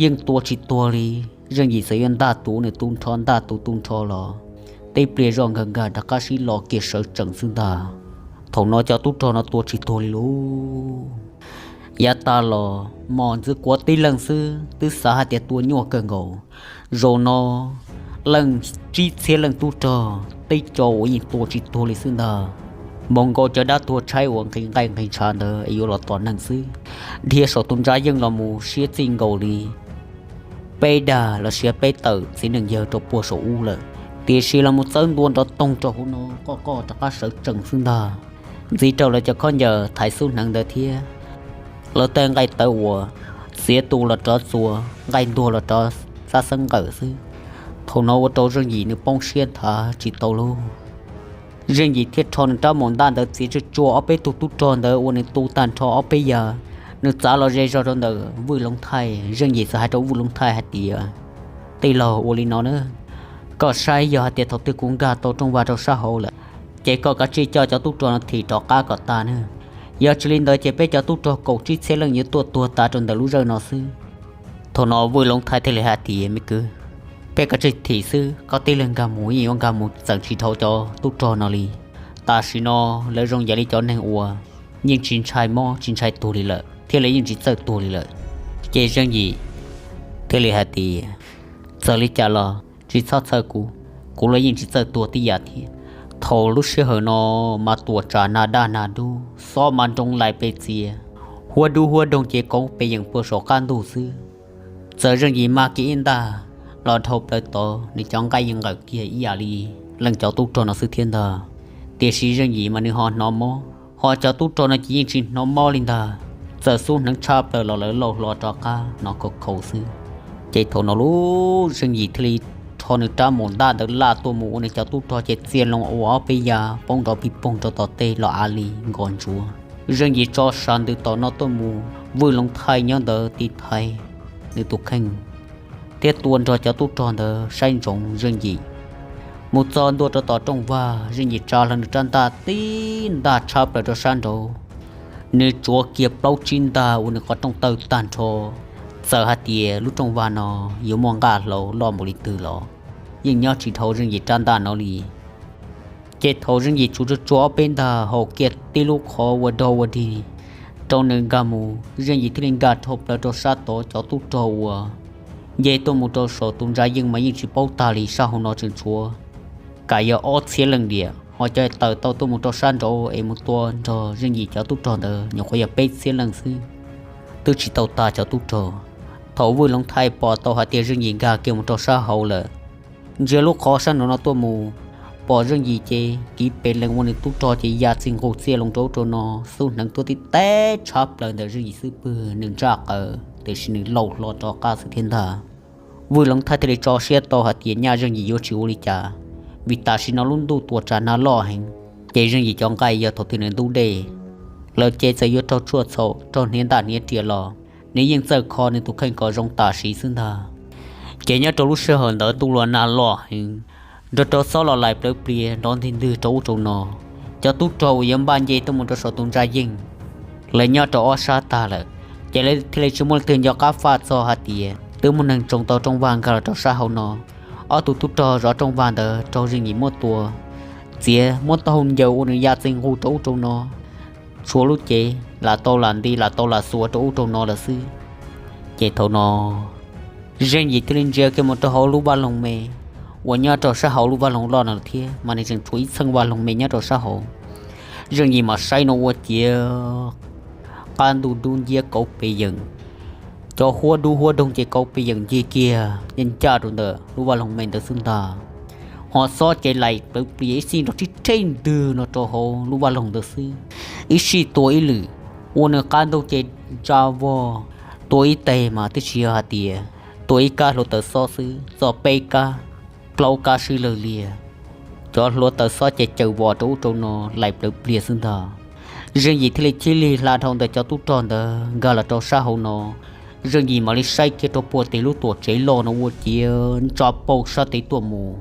yeej tua tsis tuag li. Zeej Yim txawm yuav ntaj tus nws tu nrho ntaj tus tu nrho los, tib pliag zoj nkag nkag rov qab sib lo kiag sawv tsees xwb ntag. Thaum no cov tub rog no tua tsis tuag li lauj. Yav tas los Mos Ntxwg Kuav tib leeg xwb twb xav hais tias tua nyuaj kawg nkaus, zaum no leej tsib txhiab leej tub rog tib co uas yeej tua tsis tuag li xwb ntag. Npaum nkaus cov dab tuag tshaib uas nqhis nqaij nqhis ntshav ntawd es yuav los tom neeg xwb. Dhia saum tus ntsa yeej los mus siab txij nkaus li peb dag los sis peb tawm txiv neej yawg rau puag saum ub lawm, tiam sis los mus txawb ntua nrov toog rau hauv no, qoj qoj rov qab sawv tsees xwb ntag. Ntxiv rau lawv cov khaub ncaws thaiv xub hneev ntawd thiab lawv tej nqaij tawv uas txiav tu los rov txuas, nqaij ntuag los rov xab xeeb nqawm xwb. Thaum no ua rau Zeej Yim nws poob siab nthav tsis tau lauj. Zeej Yim thiaj rho nws rab maum ntaj ntawd txiav tsuag tsuag ob peb tug tub rog ntawd uas nws tu tag nrho ob peb yam, nws txav los ze zog rau ntawm Vwj Loov Thaij. Zeej Yim txawm hais rau Vwj Loov Thaij hais tias, tij laug, ua li no na, koj saib yog hais tias thaum twg kuv nkag tau rooj vag rau sab hauv lawm, ces koj kav tsij coj cov tub rog no thim rov qab kom tag na. Yog tsis li ntawd ces peb cov tub rog kaum tsib txhiab leej yuav tuaj tuag tas rau ntawm lub zawj no xwb. Thaum no Vwj Loov Thaij thiaj li hais tias, me kwv, peb kav tsij thim xwb, koj tib leeg nkag mus yeej yuav nkag mus txeem tsis dhau cov tub rog no li. Tam sim no lawv zoo yam li cov neeg uas yeej tsis ntshai mob tsis ntshai tuag li lawm thiab lawv yeej tsis txawj tuag li lawm. Ces Zeej Yim thiaj li hais tias, txawm li cas los tsis txhob txhawj kuv, kuv los yeej tsis txawj tuag tib yam thiab. Thaum lub sij hawm no mas tuam tsam nag daj nag dub, xob mas nroo lais pes txias, huab dub huab doog ces koob pes yeem puag saum qab ntug xwb. Txawm Zeej Yim mag kiag ib ntaj los dhau plaws tod, nws cov nqaij yeej nqawm kiag ib yam li leej cov tub rog no xwb thiab ntag. Tiam sis Zeej Yim mas nws ho hnov mob, ho cov tub rog no ces yeej tsis hnov mob li ntag. Txawm xub hneev tshaj plaws los lawv lauj hlo rov qab hnov khaus khaus xwb. Ces thaum no lub Zeej Yim thiaj li rho nws rab maum ntaj ntawd laj tuaj mus ua nws cov tub rog ces txia loo ua ob peb yav poob nrov pig poog rau tom tej los av li nkos ntsuav. Zeej Yim tso sas ntws tom no tuaj mus, Vwj Loov Thaij nyob ntawd tiv thaiv nws tus kheej thiab tua nrog cov tub rog ntawd saib ntsoov Zeej Yim. Mus txog ntua rau tom rooj vag, Zeej Yim tsa hlo nws rab ntaj tib ntaj tshab plaws rau sab nraud. Nws tsuav kiag plaub tsib ntaj ua nws qhov rooj tawg tag nrho. Txawm hais tias lub rooj vag no yuav muaj nqaj hlau loj npaum li twg los yeej nyob tsis dhau Zeej Yim rab ntaj no li. Ces thaum Zeej Yim tsuav tsuag tsuag ob peb ntaj haum kiag tib lub qhov ua dog ua dig rau nws nkag mus, Zeej Yim thiaj li nkag dhau plaws rau sab tod. Cov tub rog uas nce tuaj mus rau saum tus ntsa yeej mas yeej tsis paub tag li, sab hauv no tseem tshuav kam yog ob txhiab leej diam, ho cov tawm tau tuaj mus rau sab nraud es mus tua nrog Zeej Yim cov tub rog ntawd nyuam qhuav yog peb txhiab leej xwb, twb tsis tau tag cov tub rog. Thaum Vwj Loov Thaij pom tau hais tias Zeej Yim nkag kiag mus rau sab hauv lawm, ntsia lub qhov sab nraud no tuaj mus, pom Zeej Yim ces kiv pes lees ua nws tub rog ces ya txij nqug txia loo rau ub rau no, xub hneev tuaj tib teb tshab plaws ntawm Zeej Yim xub pwg, nws ntsaj qaws tiam sis nws lauj hlo rov qab xwb thiab ntag. Vwj Loov Thaij thiaj li tso siab tau hais tias nyaj Zeej Yim yuav tsis ua li cas, vim tam sim no lub ntuj tuam tsam nag loj heev, ces Zeej Yim cov nqaij yog thaum twg nws ntub dej, lawv ces txawm yuav raug tshuaj txhaum raug hniav ntaj hniav riam los nws yeej txawj kho nws tus kheej kom zoo tam sim xwb ntag. Ces nyob rau lub sij hawm ntawd ntuj los nag loj heev, nrog rau xob los laim plawv plias nrov ntig ntwg rau ub rau no. Cov tub rog uas yuav npaj nce tuaj mus rau saum tus ntsa yeej, lawv nyob rau ob sab tag lawm, ces lawv thiaj li tsis muaj leej twg nco qab faj txog hais tias twb muaj neeg tsoo tau rooj vag nkag los rau sab hauv no. Ob tug tub rog zov rooj vag ntawd raug Zeej Yim muab tua, txiav muab taub hau ncaws ua nws ya txi nqus rau ub rau no, tshuav lub cev lam tau lam nti lam tau lam xuav rau ub rau no lawm xwb. Ces thaum no Zeej Yim thiaj li ntsia kiag mus rau hauv lub vaj loog me uas nyob rau sab hauv lub vaj loog loj no thiab, mas nws tseem tshuav ib txheej vaj loog me nyob rau sab hauv. Zeej Yim mas saib no ua ciav qab ntuj dub nciab kauv pes yeem, cov huab dub huab doog ces kauv pes yeem ncig kiag ncaj ncaj rau ntawm lub vaj loog me ntawd xwb ntag. Ho xob ces laim plawv plias ib xij nrov rhib rhej ntwg no rau hauv lub vaj loog ntawd xwb, ib sij tua ib lwm, ua nws qab ntuj ces ntsa vog. Tua ib teg mas twb tsis yog hais tias tua ib kab hluav taws xob xwb, txog peb kab, plaub kab sib lawg liag, cov hluav taws xob ces caws vos rau ub rau no laim plawv plias xwb ntag. Zeej Yim thiaj li chib lig hla dhau ntawm cov tub rog ntawd nkag los rau sab hauv no. Zeej Yim mam li saib kiag rau puag tim lub tuam tsev loj no ua ciav ntsa paug sab tid tuaj mus,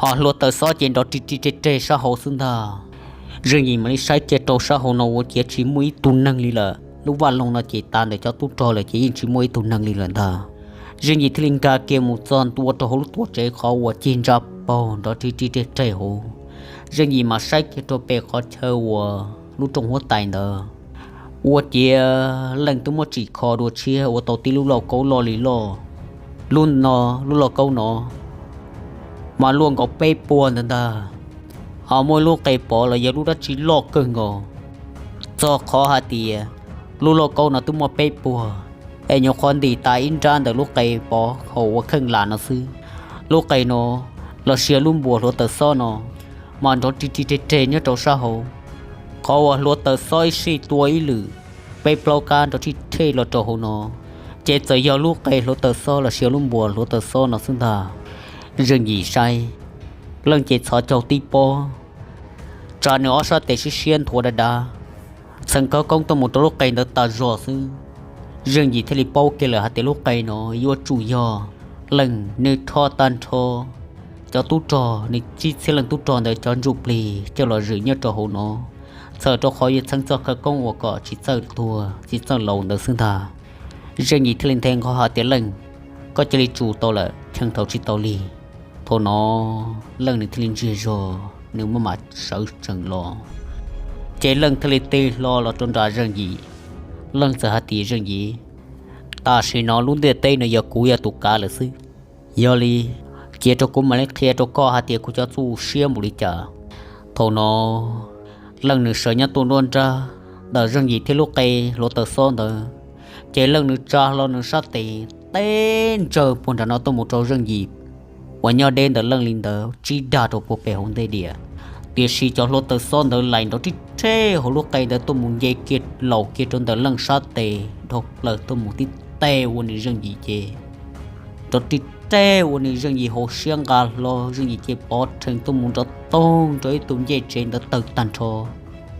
ho hluav taws xob ces nrov ri ri reg reg sab hauv xwb ntag. Zeej Yim mam li saib kiag rau sab hauv no ua ciav tsis muaj ib tug neeg li lawm, lub vaj loog no ces tas ntawm cov tub rog lawm ces yeej tsis muaj ib tug neeg li lawm ntag. Zeej Yim thiaj li nkag kiag mus txog ntua rau hauv lub tuam tsev qhov uas cig ntsa paug nrov ri ri reg reg hauv. Zeej Yim mam saib kiag rau pem qhov chaw uas lub rooj huab tais ntawd, ua ciav Leej twb muab tsim kho dua tshiab ua tau tib lub lauj kaub loj li loj. Lub no, lub lauj kaub no mas luaj nkaus peb puas ntawd ntag, ho muaj ib lub qe pov los yog lub dab tsi loj kawg nkaus. Txog qhov hais tias lub lauj kaub no twb muaj peb puas, es nyuam qhuav ntim tas ib nrab ntawm lub qe pov hauv ua kheej lam no xwb. Lub qe no los sis lub npuas hluav taws xob no mas nrov ri ri reg reg nyob rau sab hauv. Qhov uas hluav taws xob ib sij tua ib lwm, peb plaub kab nrov rhib rhej los rau hauv no, ces txawm yog lub qe hluav taws xob los sis lub npuas hluav taws xob no xwb ntag. Zeej Yim saib, Leej ces txhos caug tib pob, tsa nws ob sab tes siab siab nthuav dav dav, txheev khawv koob tuaj mus rau lub qe ntawd tas zog xwb. Zeej Yim thiaj li paub kiag lawm hais tias lub qe no yuav tsum yog Leej nws rho tag nrho cov tub rog, nws tsib txhiab leej tub rog ntawd cov ntsuj plig coj los zwm nyob rau hauv no, txhawm rau qhov yuav txheev txoj khawv koob uas kom tsis txawj tuag tsis txawj laus ntawd xwb ntag. Zeej Yim thiaj li nthe nqho hais tias, Leej, koj cia li tsum tau lawm, cheem thaum tsis tau li. Thaum no Leej nws thiaj li ntsiag zog, nws maj mam sawv tsees los. Ces Leej thiaj li tig hlo los rau nram Zeej Yim. Leej txawm hais tias, Zeej Yim, tam sim no lub ntiaj teb no yog kuv yog tus kav lawm xwb. Yog li, cia rau kuv mam li qhia rau koj hais tias kuv cov txuj siab npaum li cas. Thaum no Leej nws sawv nyob tuaj nruab nrab ntawm Zeej Yim thiab lub qe hluav taws xob ntawd, ces Leej nws tsa hlo nws sab tes teb ntsawg puag nram no tuaj mus rau Zeej Yim uas nyob deb ntawm Leej li ntawd tsib dag rau puag pem hauv ntej diam. Tiam sis cov hluav taws xob ntawd laim nrov rhib rhej hauv lub qe ntawd tuaj mus nce kiag laus kiag rau ntawm Leej sab tes dhau plaws tuaj mus tib teg ua nws Zeej Yim ces nrov rhib rhej ua nws Zeej Yim hauv siab nqa hlo, Zeej Yim ces pov rhees tuaj mus nrov toog rau ib tug ncej tsev ntawd tawg tag nrho,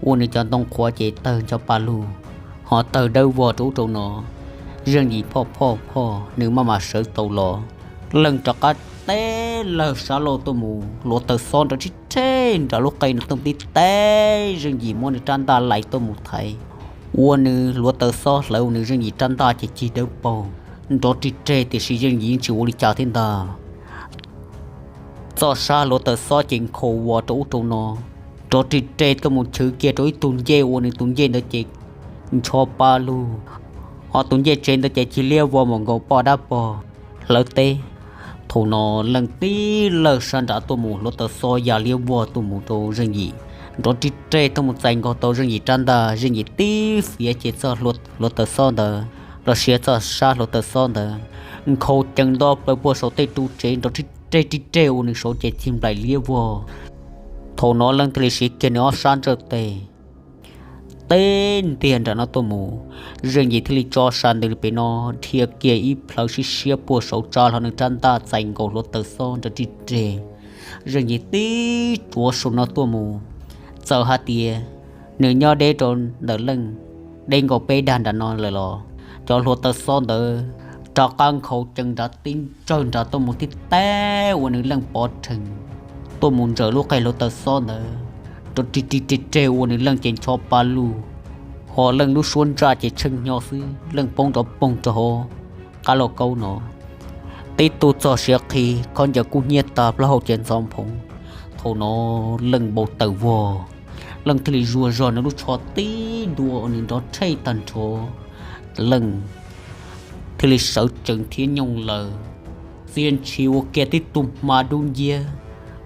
ua nws cov ntoo qhuav ces tawg ncho pa lug, ho tawg dawb vog rau ub rau no. Zeej Yim phoj phoj phoj nws maj mam sawv tau los. Leej rov qab teb lawg sab laug tuaj mus, hluav taws xob nrov rhib rhej nram lub qe no tuaj tib teg, Zeej Yim muab nws rab ntaj laim tuaj mus thaiv, ua nws hluav taws xob hlawv ua nws Zeej Yim rab ntaj ces cig dawb paug, nrov rhib rhej tiam sis Zeej Yim yeej tsis ua li cas thiab ntag. Txoj sab hluav taws xob ces nkhaus vos rau ub rau no, nrov rhib rhej tuaj mus chwv kiag rau ib tug ncej ua nws tus ncej ntawd ces ncho pa lug, ho tus ncej tsev ntawd ces cig liab vog mus nkaus poj dab pog hlawv teb. Thaum no Leej tib lawg sab nrad tuaj mus, hluav taws xob ya liab vog tuaj mus rau Zeej Yim, nrov rhib rhej tuaj mus txais nkaus tau Zeej Yim rab ntaj. Zeej Yim tib fiav ces txoj hluav taws xob ntawd los sis txoj sab hluav taws xob ntawd nkhaus cees nto plaws puag saum tej ru tsev, nrov rhib rhej rhib rhej ua nws saud ces cig nplaim liab vog. Thaum no Leej thiaj li siv kiag nws ob sab ntsawj tes teb ntiag nram no tuaj mus. Zeej Yim thiaj li tso sa ntws li pem no, dhia kiag ib plhaw siab siab puag saud tsa hlo nws rab ntaj txais nkaus hluav taws xob nrov rhib rhej. Zeej Yim tib tsuav saum no tuaj mus, txawm hais tias nws nyob deb rau ntawm Leej deb nkaus peb dag nram no lawm los cov hluav taws xob ntawd rov qab nkhaus cees nrad tib ntsawg nrad tuaj mus tib teb ua nws Leej pov rhees tuaj mus ntsaws lub qe hluav taws xob ntawd rau rig rig reg reg ua nws Leej ces ncho pa lug, ho Leej lub suab ntsaj ces tsheej hnyo xwb, Leej poob rov poog rau hauv qab lauj kaub no. Tib tug txog siav qhi, khaub ncaws kub hnyiab tag, plaub hau ces ntxhov nphoov. Thaum no Leej npau taws vog, Leej thiaj li zuag zog nws lub tsho tib ntua uas nws nrov rhej tag nrho. Leej thiaj li sawv tsees thiab nyooj laws, txia ntshis ua kiag tib tug hma dub nciab.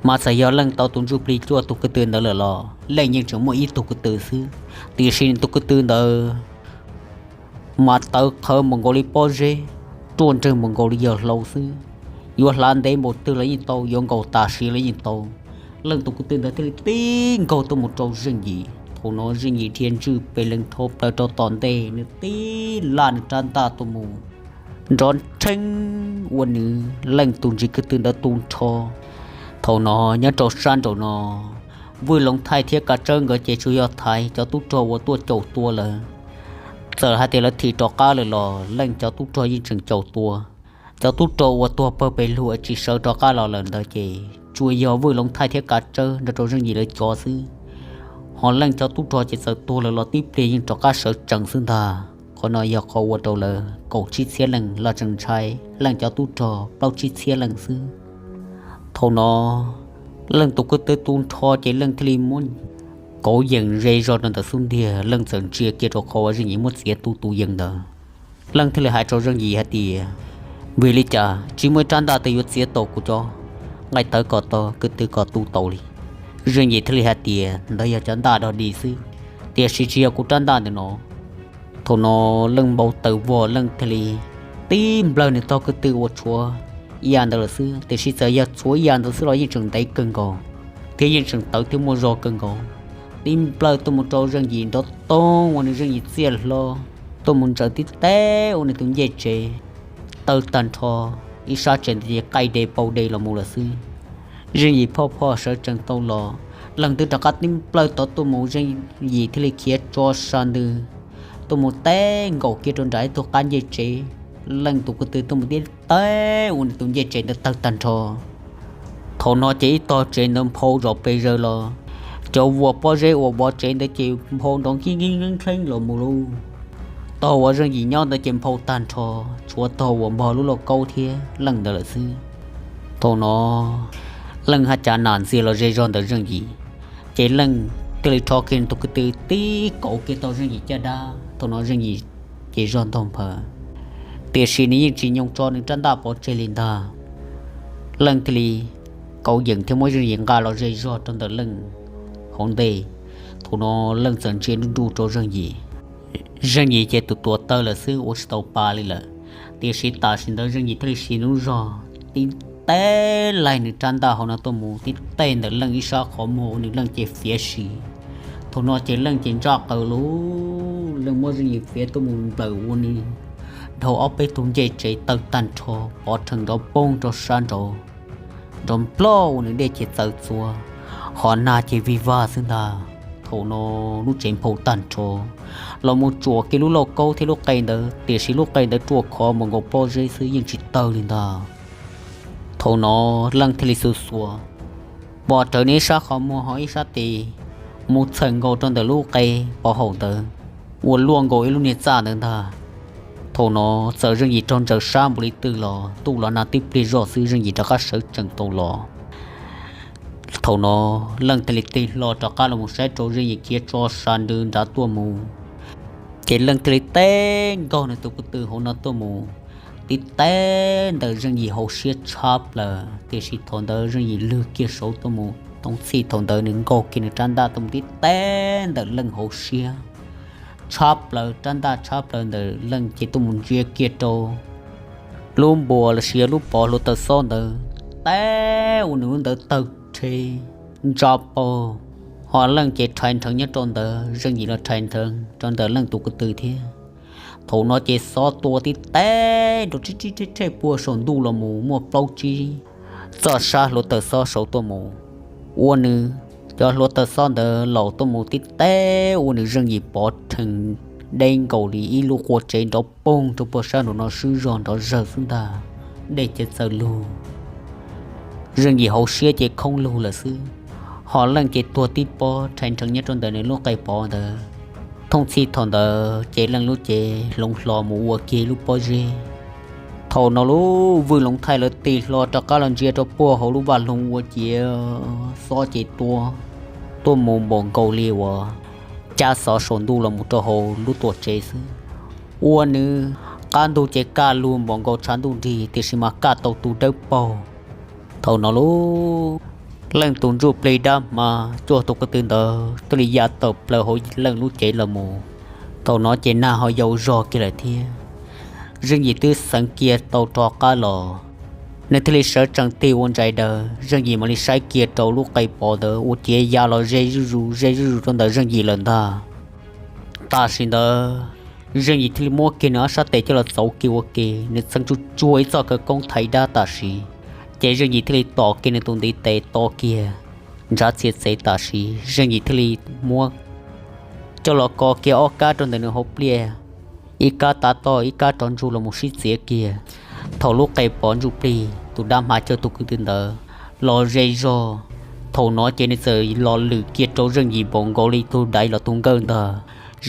Mas txawm yog Leej tau tus ntsuj plig cuaj tug ko tw ntawd lawm los Leej yeej tseem muaj ib tug ko tw xwb, tiam sis nws tus ko tw ntawd mas tawv qhawv npaum nkaus li pob zeb, ruaj nreeg npaum nkaus li yawg hlau xwb. Yuav hlav ntev npaum twg los yeej tau, yuav nkaus tam sim los yeej tau. Leej tus ko tw ntawd thiaj li tib nkaug tuaj mus rau Zeej Yim. Thaum no Zeej Yim dhia ntswj pes lees dhau plaws rau tom ntej, nws tib laj nws rab ntaj tuaj mus nrov nrheeb ua nws Leej tus ntsis ko tw ntawd tu nrho. Thaum no nyob rau sab nraum no, Vwj Loov Thaij thiab Kav Tsawb nkawd ces tsuas yog thaiv cov tub rog uas tuaj caum tua lawm. Txawm hais tias lawv thim rov qab lawm los Leej cov tub rog yeej tseem caum tua. Cov tub rog uas tuag pawg pes lug tsis sawv rov qab los lawm ntawd ces tsuas yog Vwj Loov Thaij thiab Kav Tsawb nrog rau Zeej Yim lawv cov xwb. Ho Leej cov tub rog ces txawm tuag lawm los tib pliag yeej rov qab sawv tsees xwb ntag. Qhov no yog qhov ua rau lawv kaum tsib txhiab leej los tseem ntshai Leej cov tub rog plaub tsib txhiab leej xwb. Thaum no Leej tus ko tw tu nrho ces Leej thiaj li muab kauv yeem ze zog rau ntawm xub ntiag, Leej txawm ntsia kiag rau qhov uas Zeej Yim muab txiav tu tus yeem ntawd. Leej thiaj li hais rau Zeej Yim hais tias, vim li cas tsis muaj ib rab ntaj twg yuav txiav tau kuv cov nqaij tawv kom tau, ko tw kom tu tau li? Zeej Yim thiaj li hais tias, ntawd yog cov ntaj dog dig xwb, tiam sis tsis yog kuv rab ntaj ntawm no. Thaum no Leej npau taws vog, Leej thiaj li tib nplawg nws tog ko tw uas tshuav ib yam ntawd lawm xwb, tiam sis txawm yog tshuav ib yam ntawd xwb los yeej tseem ntev kawg nkaus thiab yeej tseem tawv thiab muaj zog kawg nkaus. Tib nplawg tuaj mus rau Zeej Yim nrov toog ua nws Zeej Yim txiaj hlo tuaj mus ntsaws tib teb ua nws tus ncej tsev tawg tag nrho. Ib sab tsev ntawd ces qaij de pau de los mus lawm xwb. Zeej Yim phoj phoj sawv tsees tau los, Leej twb rov qab tib nplawg tod tuaj mus, Zeej Yim thiaj li khiav tso sa ntws tuaj mus teb nkaus kiag rau nram ib tug qab ncej tsev. Leej tus ko tw tuaj mus tib teb ua nws tus ncej tsev ntawd tawg tag nrho. Thaum no ces ib tog tsev ntawd nphau zom pes zaws los, cov vuas pob zeb uas vov tsev ntawd ces nphau nrov nkib nkib nkeeb nkeeb los mus lauj. Tog uas Zeej Yim nyob ntawd ces nphau tag nrho, tshuav tog uas npog lub lauj kaub thiab Leej ntawd lawm xwb. Thaum no Leej haj cas nam ntxias los ze zog ntawm Zeej Yim, ces Leej thiaj li rho kiag nws tus ko tw tib kauv kiag tau Zeej Yim caj dab. Thaum no Zeej Yim ces zog ntog nphaws, tiam sis nws yeej tsis nyoo tso nws rab ntaj pov tseg li ntag. Leej thiaj li kauv yeem thiab muab Zeej Yim nqa los ze zog rau ntawm Leej hauv ntej. Thaum no Leej txawm ntsia nruj nruj rau Zeej Yim. Zeej Yim ces tus tuav taw lawm xwb, ua tsis tau pa li lawm, tiam sis tam sim ntawd Zeej Yim thiaj li siv nws lub zog tib teb laig nws rab ntaj hauv no tuaj mus tib teg ntawm Leej ib sab qhov muag ua nws Leej ces fiav si. Thaum no ces Leej ces ntsaj qaws lug, Leej muab Zeej Yim fiav tuaj mus nplawm ua nws dhau ob peb tug ncej tsev tawg tag nrho, pov rhees nrov poog rau sab nraud, nrov nploj ua nws dej ces txawv txuas, ho nag ces vig vag xwb ntag. Thaum no lub tsev nphau tag nrho, los mus tsuam kiag lub lauj kaub thiab lub qe ntawd, tiam sis lub qe ntawd ruaj khov mus nkaus pob zeb xwb yeej tsis tawg li ntag. Thaum no Leej thiaj li xuas xuas pov rawv nws ib sab qhov muag ho ib sab tes mus txhawm nkaus rau ntawm lub qe pov haum ntawd, ua luaj nkaus ib lub niag txaj ntawd ntag. Thaum no txawm Zeej Yim raug ntsaws sab npaum li twg los ntuj los nag tib pliag zoj xwb Zeej Yim rov qab sawv tsees tau los. Thaum no Leej thiaj li tig hlo rov qab los mus saib rau Zeej Yim khiav tso sa ntws nrad tuaj mus, ces Leej thiaj li teb nkaug nws tus ko tw hauv no tuaj mus tib teb ntawm Zeej Yim hauv siab tshab plaws, tiam sis thaum ntawd Zeej Yim lwg kiag saud tuaj mus, toob txhij thaum ntawd nws nkaug kiag nws rab ntaj tuaj mus tib teb ntawm Leej hauv siab tshab plaws, rab ntaj tshab plaws ntawm Leej ces tuaj mus ntsia kiag rau lub npuas los sis yog lub pov hluav taws xob ntawd, teb ua nws lub ntawd tawg rhe ntsa paug, ho Leej ces rhais nrheev nyob rau ntawd, Zeej Yim los rhais nrheev rau ntawm Leej tus ko tw thiab. Thaum no ces xob tua tib teb nrov rheb rheb rheb puag saum ntuj los mus muaj plaub tsib txoj sab hluav taws xob saud tuaj mus, ua nws cov hluav taws xob ntawd laus tuaj mus tib teb ua nws Zeej Yim pov rhees deb nkaus li ib lub qua tsev nrov poog rau puag sab nraum no swb zog nrov zawg xwb ntag. Dej ces txawm lug, Zeej Yim hauv siab ces khoob lug lawm xwb. Ho Leej ces tuag tib pob rhais nrheev nyob rau ntawm nws lub qe pov ntawd. Thooj txhij thaum ntawd ces Leej lub cev hloov hlo mus ua kiag lub pob zeb. Thaum no lub Vwj Loov Thaij lawv tig hlo rov qab los ntsia rau puag hauv lub vaj loog ua ciav xob ces tua tuaj mus npaum nkaus li uas cab xov saum ntuj los mus rau hauv lub tuam tsev xwb. Ua nws qab ntug ces kaj lug npaum nkaus tshav ntuj nrig tiam sis mas kaj tau tu dawb paug. Thaum no lub Leej tus ntsuj plig dab hma cuaj tus ko tw ntawd thiaj li ya tawm plaws hauv Leej lub cev los mus. Thaum no ces nag ho yau zog kiag lawm thiab. Zeej Yim twb xeev kiag tau rov qab los, nws thiaj li sawv tsees tig ua ntsais daws. Zeej Yim mam li saib kiag rau lub qe pov ntawd ua ciav ya los ze zuj zus ze zuj zus rau ntawm Zeej Yim lawm ntag. Tam sim ntawd Zeej Yim thiaj li muab kiag nws ob sab tes coj los txauv kiag ua ke, nws txheev tsuj tsuag ib txoj khawv koob thaiv dab tam sim. Ces Zeej Yim thiaj li tom kiag nws tus ntiv tes to kiag ntshav txia txev tam sim. Zeej Yim thiaj li muab coj los kov kiag ob kab rau ntawm nws hauv pliaj, ib kab tav toj ib kab rov ntsug los mus sib txiav kiag. Thaum lub qe pov ntsuj plig tus dab hma cuaj tus ko tw ntawd los ze zog, thaum no ces nws txawm los lwm kiag rau Zeej Yim npaum nkaus li tus daiv los tus nkawj ntag.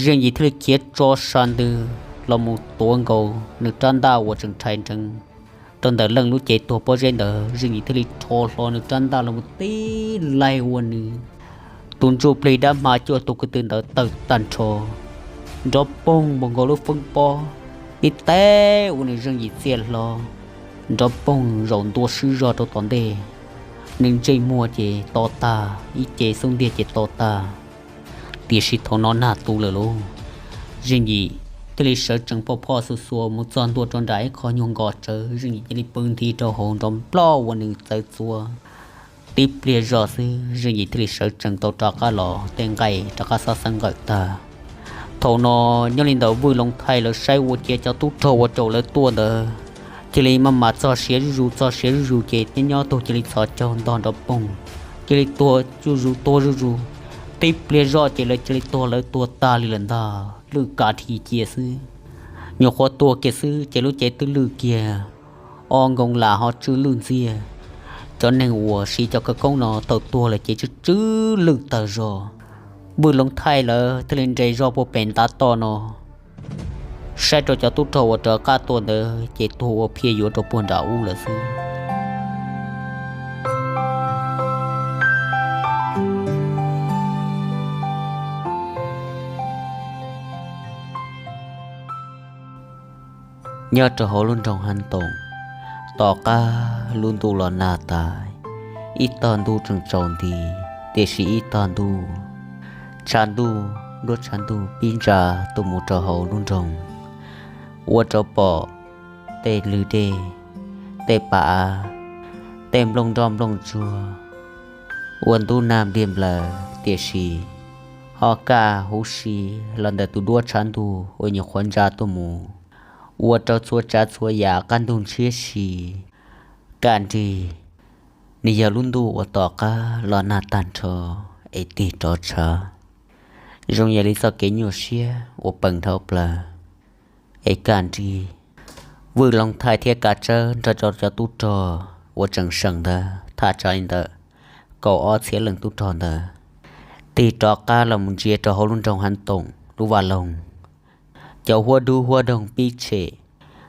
Zeej Yim thiaj li khiav tso sa ntws los mus tuav nkaus nws rab ntaj uas tseem rhais nrheev rau ntawm Leej lub cev tuag pob zeb ntawd. Zeej Yim thiaj li rho hlo nws rab ntaj los mus tib laig ua nws tus ntsuj plig dab hma cuaj tus ko tw ntawd tawm tag nrho, nrov poog npaum nkaus lub feeb pob, tib teb ua nws Zeej Yim txiaj hlo, nrov poog zaum ntua swb zog rau tom ntej. Nws ntsej muag ces to tag, ib ce xub ntiag ces to tag. Tiam sis thaum no nag tu lawm lauj, Zeej Yim thiaj li sawv tsees poj phoj xuas xuas mus txog ntua rau nram ib qho nyuag nkos tsawv. Zeej Yim cia li pw nthi rau hauv nrov nploj ua nws txawv txuas. Tib pliag zoj xwb Zeej Yim thiaj li sawv tsees tau rov qab los, tej nqaij rov qab xob xeeb nqawm tag. Thaum no nyob li ntawm Vwj Loov Thaij lawv saib ua ciav cov tub rog uas caum lawv tuaj ntawd cia li maj mam txog siav zuj zus, txog siav zuj zus ces nyob nyob tug cia li txhos caug ntog nrov poog, cia li tuag zuj zus tuag zuj zus. Tib pliag zoj ces lawv cia li tuag, lawv tuag tag li lawm ntag, lwj kav dhi cia xwb. Nyuam qhuav tuag kiag xwb ces lub cev twb lwj kiag, ob nkoos lam ho tsw lwj ntxiag. Cov neeg uas siv cov khawv koob no thaum tuag lawm ces tsw tsw lwj tag zog. Vwj Loov Thaij lawv thiaj li nres zog puag pem ntav toj no saib rau cov tub rog uas rov qab tuaj ntawd ces tuag ua phiaj yuav rau puag nram ub lawm xwb. Nyob rau hauv lub nroog Hab Toom, tom qab lub ntuj los nag tas, ib tog ntuj tseem tsaus nti, tiam sis ib tog ntuj, tshav ntuj, duab tshav ntuj pib ntsa tuaj mus rau hauv lub nroog, ua rau pom tej lwg dej, tej pas av, tej nplooj nroj nplooj tsuag, ua ntub nag npliag nplaws, tiam sis ho kaj huv si los ntawm tus duab tshav ntuj uas nyuam qhuav ntsa tuaj mus, ua rau txhua tsav txhua yam qab ntug ntshiab si. Kaj nrig, nws yog lub ntuj uas tom qab los nag tag nrho es tig rov tshav, zoo yam li txoj kev nyuaj siab uas peem dhau plaws. Es kaj nrig, Vwj Loov Thaij thiab Kav Tsawb nrog rau cov tub rog uas tseem seem ntawd thaj tsam li ntawm kaum ob txhiab leej tub rog ntawd tig rov qab los mus ntsia rau hauv lub nroog Hab Toom lub vaj loog. Cov huab dub huab doog pib tshem,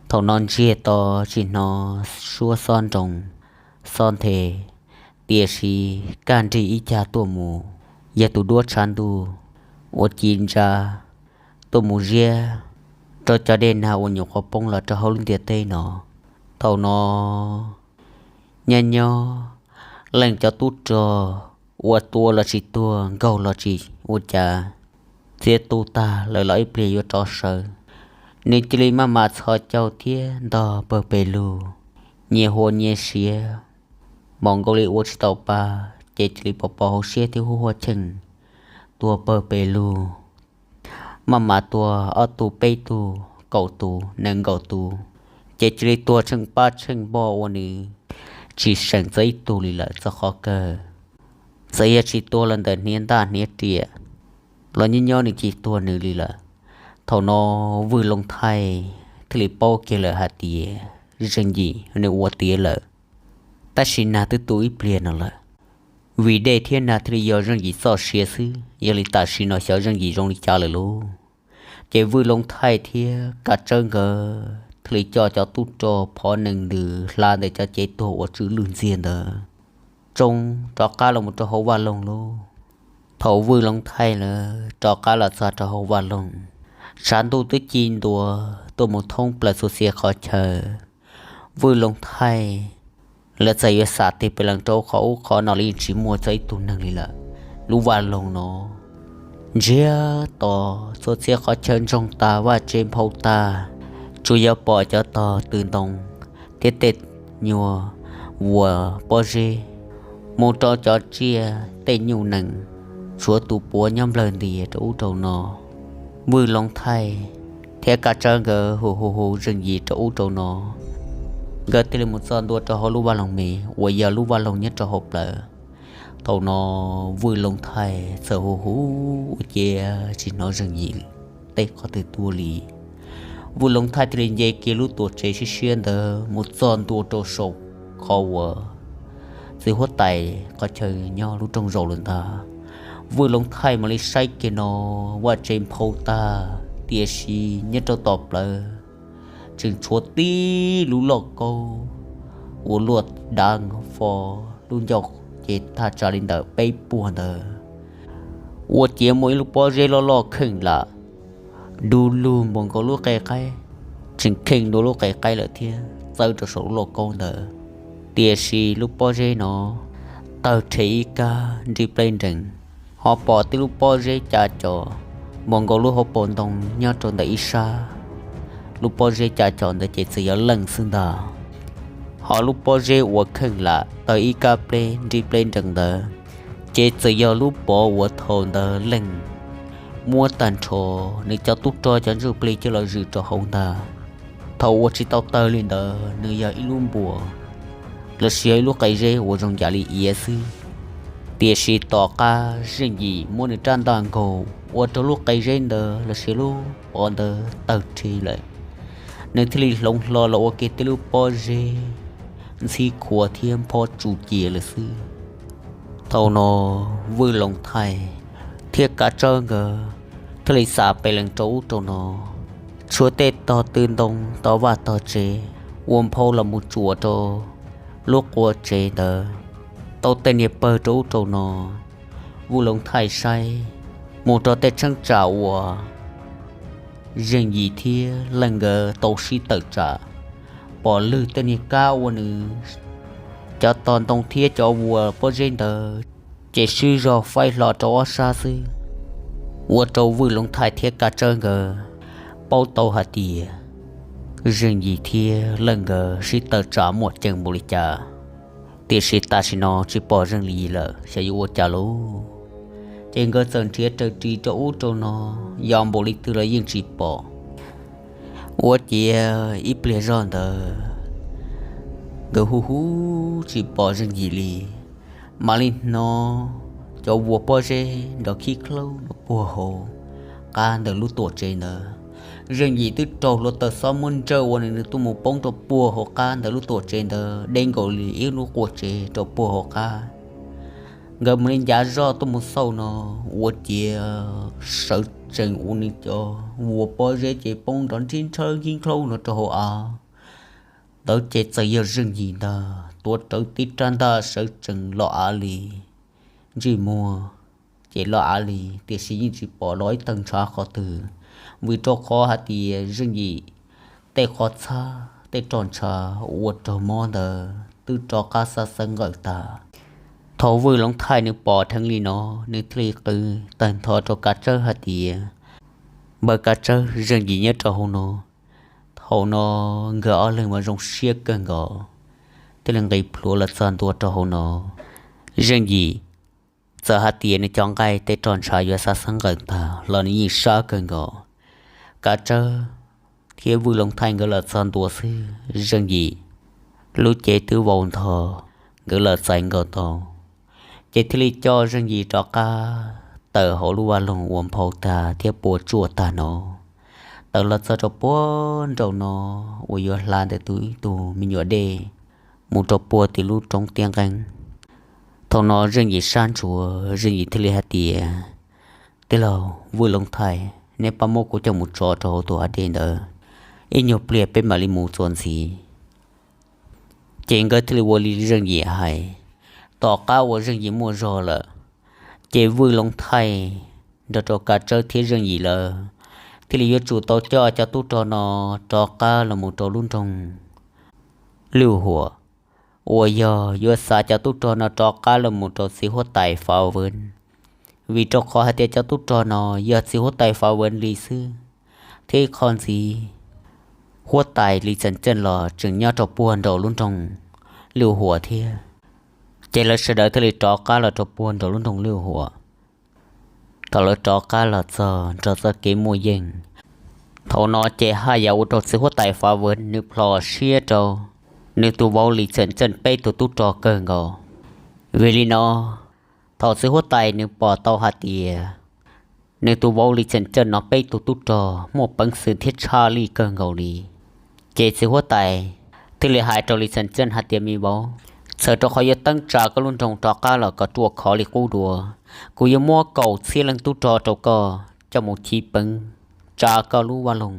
thaum no ntsiag to tsis hnov suab xob nroo xob nthe, tiam sis kaj nrig ib cag tuaj mus, yog tus duab tshav ntuj uas ci ntsa tuaj mus ziab rau cov dej nag uas nyuam qhuav poob los rau hauv lub ntiaj teb no. Thaum no nyob nyob, Leej cov tub rog ua tua los tsis tuag, nkaug los tsis ua cas, txiav tu tag lawm los ib pliag yuav rov sawv. Nws cia li maj mam txhos caug thiab ntog pawg pes lug, nyias hua nyias siav, npaum nkaus li ua tsis tau pa, ces cia li pos pos hauv siab thiab huab huab cheej, tuag pawg pes lug. Maj mam tuag ob tug peb tug kaum tus nees nkaum tus, ces cia li tuag tsheej pab tsheej npog ua nws tsis seem txog ib tug li lawm txog qhov kawg. Txawm yog tsis tuag los ntawm hniav ntaj hniav riam los nyob nyob nws tsis tuag nws li lawm. Thaum no Vwj Looj Thaij thiaj li paub kiag lawm hais tias Zeej Yim nws ua tiav lawm, tab sis nag twb tu ib pliag no lawm, vim dej thiab nag thiaj li yog Zeej Yim txoj sia xwb. Yog li tam sim no xyov Zeej Yim zoo li cas lawm lauj. Ces Vwj Looj Thaij thiab Kav Tsawb nkawd thiaj li coj cov tub rog phov nees ntws hla ntawm cov cev tuag uas tsw lwj ntxiag ntawd tsoo rov qab los mus rau hauv vaj loog lauj. Thaum Vwj Looj Thaij lawv rov qab los txog rau hauv vaj loog, tshav ntuj twb ci ntua tuaj mus thoob plaws txhua txhia qhov chaw. Vwj Looj Thaij lawv txawm yuav xam tes pes lees rau qhov ub qhov no los yeej tsis muaj txog ib tug neeg li lawm. Lub vaj loog no ntsiag to, txhua txhia qhov chaw ntsoog tas, vaj tsev nphau tag, tsuas yog pom cov tog tw ntoo thiab tej nyuag vuas pob zeb, mus rau cov tsiaj tej nyuj nees, tshuav tus puav nyob nplawg ntias rau ub rau no. Vwj Looj Thaij thiab Kav Tsawb nkawd hu hu hu Zeej Yim rau ub rau no, nkawd thiaj li mus txog ntua rau hauv lub vaj loog me uas yog lub vaj loog nyob rau hauv plawv. Thaum no Vwj Looj Thaij txawm hu hu ua ciav tsis hnov Zeej Yim tej qhov twg tuaj li. Vwj Looj Thaij thiaj li nce kiag lub tuam tsev siab siab ntawd mus txog ntua rau saum qhov uas txiv huab tais qhov chaw nyob lub rooj zaum lawm ntag. Vwj Looj Thaij mam li saib kiag no, vaj tsev nphau tag, tiam sis nyob rau tom plawv tseem tshuav tib lub lauj kaub uas luaj dav fo, lub ncauj ces thaj tsam li ntawm peb puag ntawd. Ua ciav muaj ib lub pob zeb loj loj kheej lam du lug npaum nkaus lub qe qaib, tseem kheej dua lub qe qaib lawm thiab txawb rau saum lub lauj kaub ntawd. Tiam sis lub pob zeb no tawg rhe ib kab nrig pleb nrees, ho pom tib lub pob zeb ca co npaum nkaus lub hauv paus ntoo nyob rau ntawm ib sab. Lub pob zeb ca co ntawd ces txawm yog leej xwb ntag. Ho lub pob zeb uas kheej lam tawg ib kab pleb nrig pleb nrees ntawd ces txawm yog lub pov uas thaum ntawd leej muab tag nrho nws cov tub rog cov ntsuj plig coj los zwm rau hauv ntag. Thaum uas tsis tau tawg li ntawd nws yog ib lub npuas los sis yog ib lub qe zeb uas zoo yam li iav xwb. Tiam sis tom qab Zeej Yim muab nws rab ntaj nkaug ua rau lub qe zeb ntawd los sis lub pov ntawd tawg rhe lawm, nws thiaj li hloov hlo los ua kiag tib lub pob zeb ntxhib khuav thiab phob tsu cia lawm xwb. Thaum no Vwj Looj Thaij thiab Kav Tsawb nkawd thiaj li xam pes lees rau ub rau no, tshuav tej tog tw ntoo tog vaj tog tsev uas nphau los mus tsuam rau lub qua tsev ntawd tau tej niag pawg rau ub rau no. Vwj Looj Thaij saib mus rau tej cheeb tsam uas Zeej Yim thiab leej nkawd tau sib tawm tsam, pom lwg tej niag kab ua nws cov tog ntoo thiab cov vuas pob zeb ntawd ces swb zog faib hlo rau ob sab xwb, ua rau Vwj Looj Thaij thiab Kav Tsawb nkawd paub tau hais tias Zeej Yim thiab leej nkawd sib tawm tsam muaj ceem npaum li cas. Tiam sis tam sim no tsis pom Zeej Yim lawm, xyov yuav ua cas lauj. Ces nkawd txawm nrhiav raws ris rau ub rau no, yos npaum li twg los yeej tsis pom. Ua ciav ib pliag zog ntawd nkawd hu hu tsis pom Zeej Yim li, mam li hnov cov vuas pob zeb nrov khib khlaub rau puag hauv qab ntawm lub tuam tsev ntawd. Zeej Yim twb raug hluav taws xob muab ntsawj ua nws tuaj mus poob rau puag hauv qab ntawm lub tuam tsev ntawd deb nkaus li ib lub qua tsev rau puag hauv qab. Nkawd mus li ncav zoj tuaj mus xauj no, ua ciav sawv tsees ua nws cov vuas pob zeb ces poob nrov nrhib nrhawb khib khlaub no rau hauv av. Ntawd ces txawm yog Zeej Yim ntag, tuav rawv tib rab ntaj sawv tsees los av li, ntsej muag ces los av li, tiam sis yeej tsis pom los ib tawg ntshav qhov twg, vim rau qhov hais tias Zeej Yim tej qhov txhab tej roj ntsha ua raug mob ntawd twb rov qab xab xeeb nqawm tag. Thaum Vwj Looj Thaij nws pom dheev li no, nws thiaj li qw tawg ntho rau Kav Tsawb hais tias, Npawg Kav Tsawb, Zeej Yim nyob rau hauv no. Thaum no nkawd ob leeg mas zoo siab kawg nkaus, thiaj li nqis plhuav los txog ntua rau hauv no. Zeej Yim txawm hais tias nws cov nqaij tej roj ntsha yuav xab xeeb nqawm tag los nws yeej sab kawg nkaus. Kav Tsawb thiab Vwj Looj Thaij nkawd los txog ntua xwb, Zeej Yim lub cev twb vau ntho, nkawd los txais nkaus tau, ces thiaj li coj Zeej Yim rov qab tawm hauv lub vaj loog uas nphau tag thiab puas tsuaj tag no. tawm los txog rau puag nraum no uas yuav hla ntawm tus ib tug me nyuam dej mus rau puag tim lub roob tiaj nqeeb. Thaum no Zeej Yim sab ntsuav, Zeej Yim thiaj li hais tias, Tij laug Vwj Loob Thaij, neb pab muab kuv coj mus tso rau hauv tus hav dej ntawd, ib nyuag pliag peb mam li mus txuas ntxiv. Ces nkawd thiaj li ua li Zeej Yim hais. Tom qab uas Zeej Yim muaj zog lawm, ces Vwj Loob Thaij nrog rau Kav Tsawb thiab Zeej Yim lawv thiaj li yuav tsum tau coj cov tub rog no rov qab los mus rau lub nroog Lwj Huam, uas yog yuav xa cov tub rog no rov qab los mus rau txiv huab tais Fav Vev. Vim rau qhov hais tias cov tub rog no yog txiv huab tais Fav Vev li xwb, thiab ib qho ntxiv, huab tais Lis Txeem Tseej los tseem nyob rau puag nraum lub nroog Lwj Huam thiab. Ces lawv sawv daws thiaj li rov qab los rau puag nraum lub nroog Lwj Huam. Thaum lawv rov qab los txog nrog txoj kev muaj yeej, thaum no ces haj yam ua rau txiv huab tais Fav Vev nws plhom siab rau nws tus vauv Lis Txeem Tseej peb tug tub rog kawg nkaus. Vim li no, thaum txiv huab tais nws pom tau hais tias nws tus vauv Lis Txeem Tseej no peb tug tub rog muaj peev xwm thiab tshaj lij kawg nkaus li, ces txiv huab tais thiaj li hais rau Lis Txeem Tseej hais tias, Me vauv, txhawm rau qhov yuav teeb tsa koj lub nroog rov qab los kom ruaj khov li qub dua, kuv yuav muab kaum txhiab leej tub rog rau koj coj mus chiv peev tsa koj lub vaj loog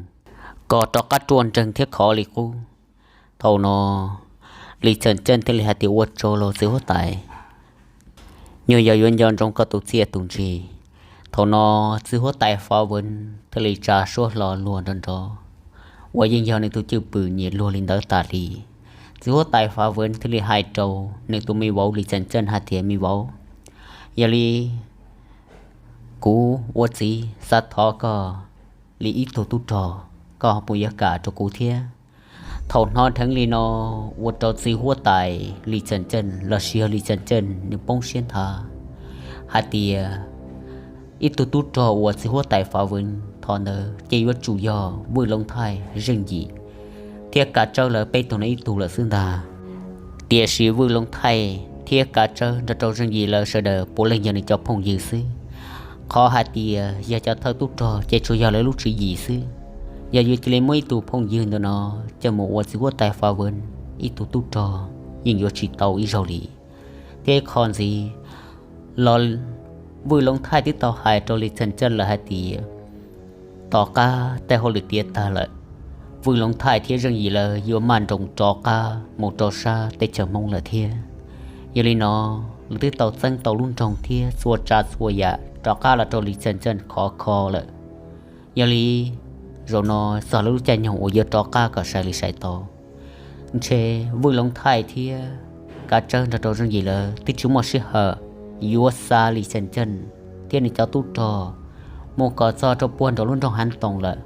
kom rov qab ruaj nreeg thiab khov li qub. Thaum no Lis Txeem Tseej thiaj li hais tias, Ua tsaug los txiv huab tais, nyuag yaus yuav nco ntsoov koj tus txiaj tus ntsig. Thaum no txiv huab tais Fav Vev thiaj li tsa suab hlo luag nrov nrov, uas yeej yog nws tus cwj pwm nyiam luag li ntawd tas li. Txiv huab tais Fav Vev thiaj li hais rau nws tus me vauv Lis Txeem Tseej hais tias, Me vauv, yog li kuv ua txiv xav thov koj li ib tug tub rog, koj puas yuav kam rau kuv thiab? Thaum hnov dheev li no, ua rau txiv huab tais Lis Txeem Tseej los sis yog Lis Txeem Tseej nws poob siab nthav hais tias ib tug tub rog uas txiv huab tais Fav Vev thov ntawd ces yuav tsum yog Vwj Loob Thaij, Zeej Yim thiab Kav Tsawb lawv peb tug no ib tug lawm xwb ntag. Tiam sis Vwj Loob Thaij thiab Kav Tsawb nrog rau Zeej Yim lawv sawv daws puav leej yog nws cov phooj ywg xwb. Qhov hais tias yog cov thawj tub rog ces tsuas yog lawv lub tswv yim xwb. Yog yuav cia li muab ib tug phooj ywg ntawm no coj mus ua txiv huab tais Fav Vev ib tug tub rog yeej yuav tsis tau ib zaug li. Thiab ib qho ntxiv los, Vwj Loob Thaij twb tau hais rau Lis Txeem Tseej lawm hais tias tom qab tej hauj lwm tiav tag lawm, Vwj Loob Thaij thiab Zeej Yim lawv yuav maj nroos rov qab mus rau sab teb chaws Hmoob lawm thiab. Yog li no, lawv twb tau txeeb tau lub nroog thiab txhua tsav txhua yam rov qab los rau Lis Txeem Tseej khov kho lawm. Yog li, zaum no txog lawv lub caij nyoog uas yuav rov qab kom sai li sai tau. Ntshe Vwj Loob Thaij thiab Kav Tsawb nrog rau Zeej Yim lawv twb tsis muaj sij hawm yuav xa Lis Txeem Tseej thiab nws cov tub rog mus kom txog rau puag nraum lub nroog Hav Toom lawm,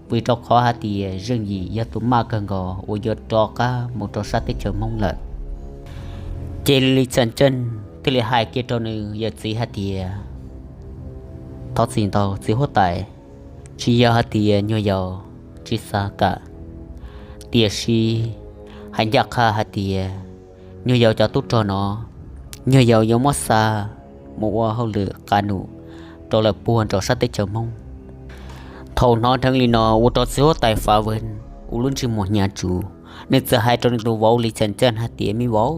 vim rau qhov hais tias Zeej Yim yog tus maj kawg nkaus uas yuav rov qab mus rau sab teb chaws Hmoob lawm. Ces Lis Txeem Tseej thiaj li hais kiag rau nws yawm txiv hais tias, Thov txim ntau txiv huab tais, tsis yog hais tias nyuag yaus tsis xav kam, tiam sis hais ncaj qha hais tias nyuag yaus cov tub rog no, nyuag yaus yuav muab xa mus ua hauj lwm qab num rau lawm puag nraum sab teb chaws Hmoob. Thaum hnov dheev li no ua rau txiv huab tais Fav Vev ua lub ntsej muag hnyav tsuv, nws txawm hais rau nws tus vauv Lis Txeem Tseej hais tias, Me vauv,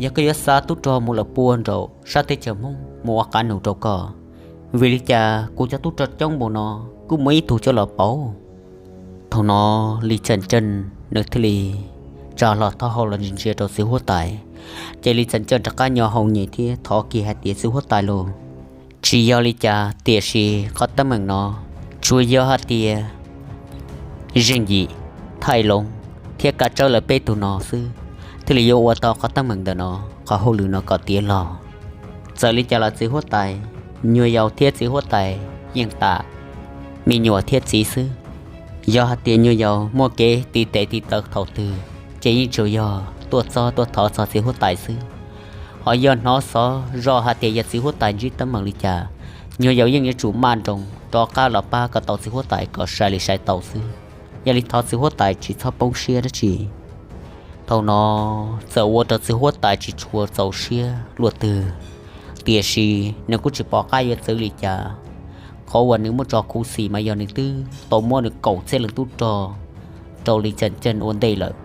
yog koj yuav xa tub rog mus lawm puag nraum sab teb chaws Hmoob mus ua qab num rau koj, vim li cas kuv cov tub rog coob npaum no kuj muaj ib tug coj los pauv? Thaum no Lis Txeem Tseej nws thiaj li tsa hlo taub hau los ntsia ntsia rau txiv huab tais. Ces Lis Txeem Tseej rov qab nyo hau nyem thiab thov kiag hais tias, Txiv huab tais lauj, tsis yog li cas, tiam sis qhov teeb meem no tsuas yog hais tias Zeej Yim, Thaij Loov thiab Kav Tsawb lawv peb tug no xwb thiaj li yuav ua tau qhov teeb meem ntawm no, qhov hauj lwm no kom tiav los. Txawm li cas los txiv huab tais, nyuag yaus thiab txiv huab tais yeej tam me nyuam thiab txiv xwb. Yog hais tias nyuag yaus muaj kev tiv tes tiv taw thaum twg, ces yeej tsuas yog tuaj txog tuaj thov txog txiv huab tais xwb. Ho yog hnov xov zoj hais tias yog txiv huab tais ntsib teeb meem li cas, nyuag yaus yeej yuav tsum maj nroos rov qab los pab kom tau txiv huab tais kom sai li sai tau xwb. Yog li thov txiv huab tais tsis txhob poob siab dab tsi. Thaum no txawm ua rau txiv huab tais tsis tshua txaus siab luaj twg, tiam sis nws kuj tsis pom qab yuav txwv li cas. qhov uas nws muab tso khuv xim mas yog nws twb tau muab nws kaum txhiab leej tub rog rau Lis Xas Ntseej ua ntej lawm.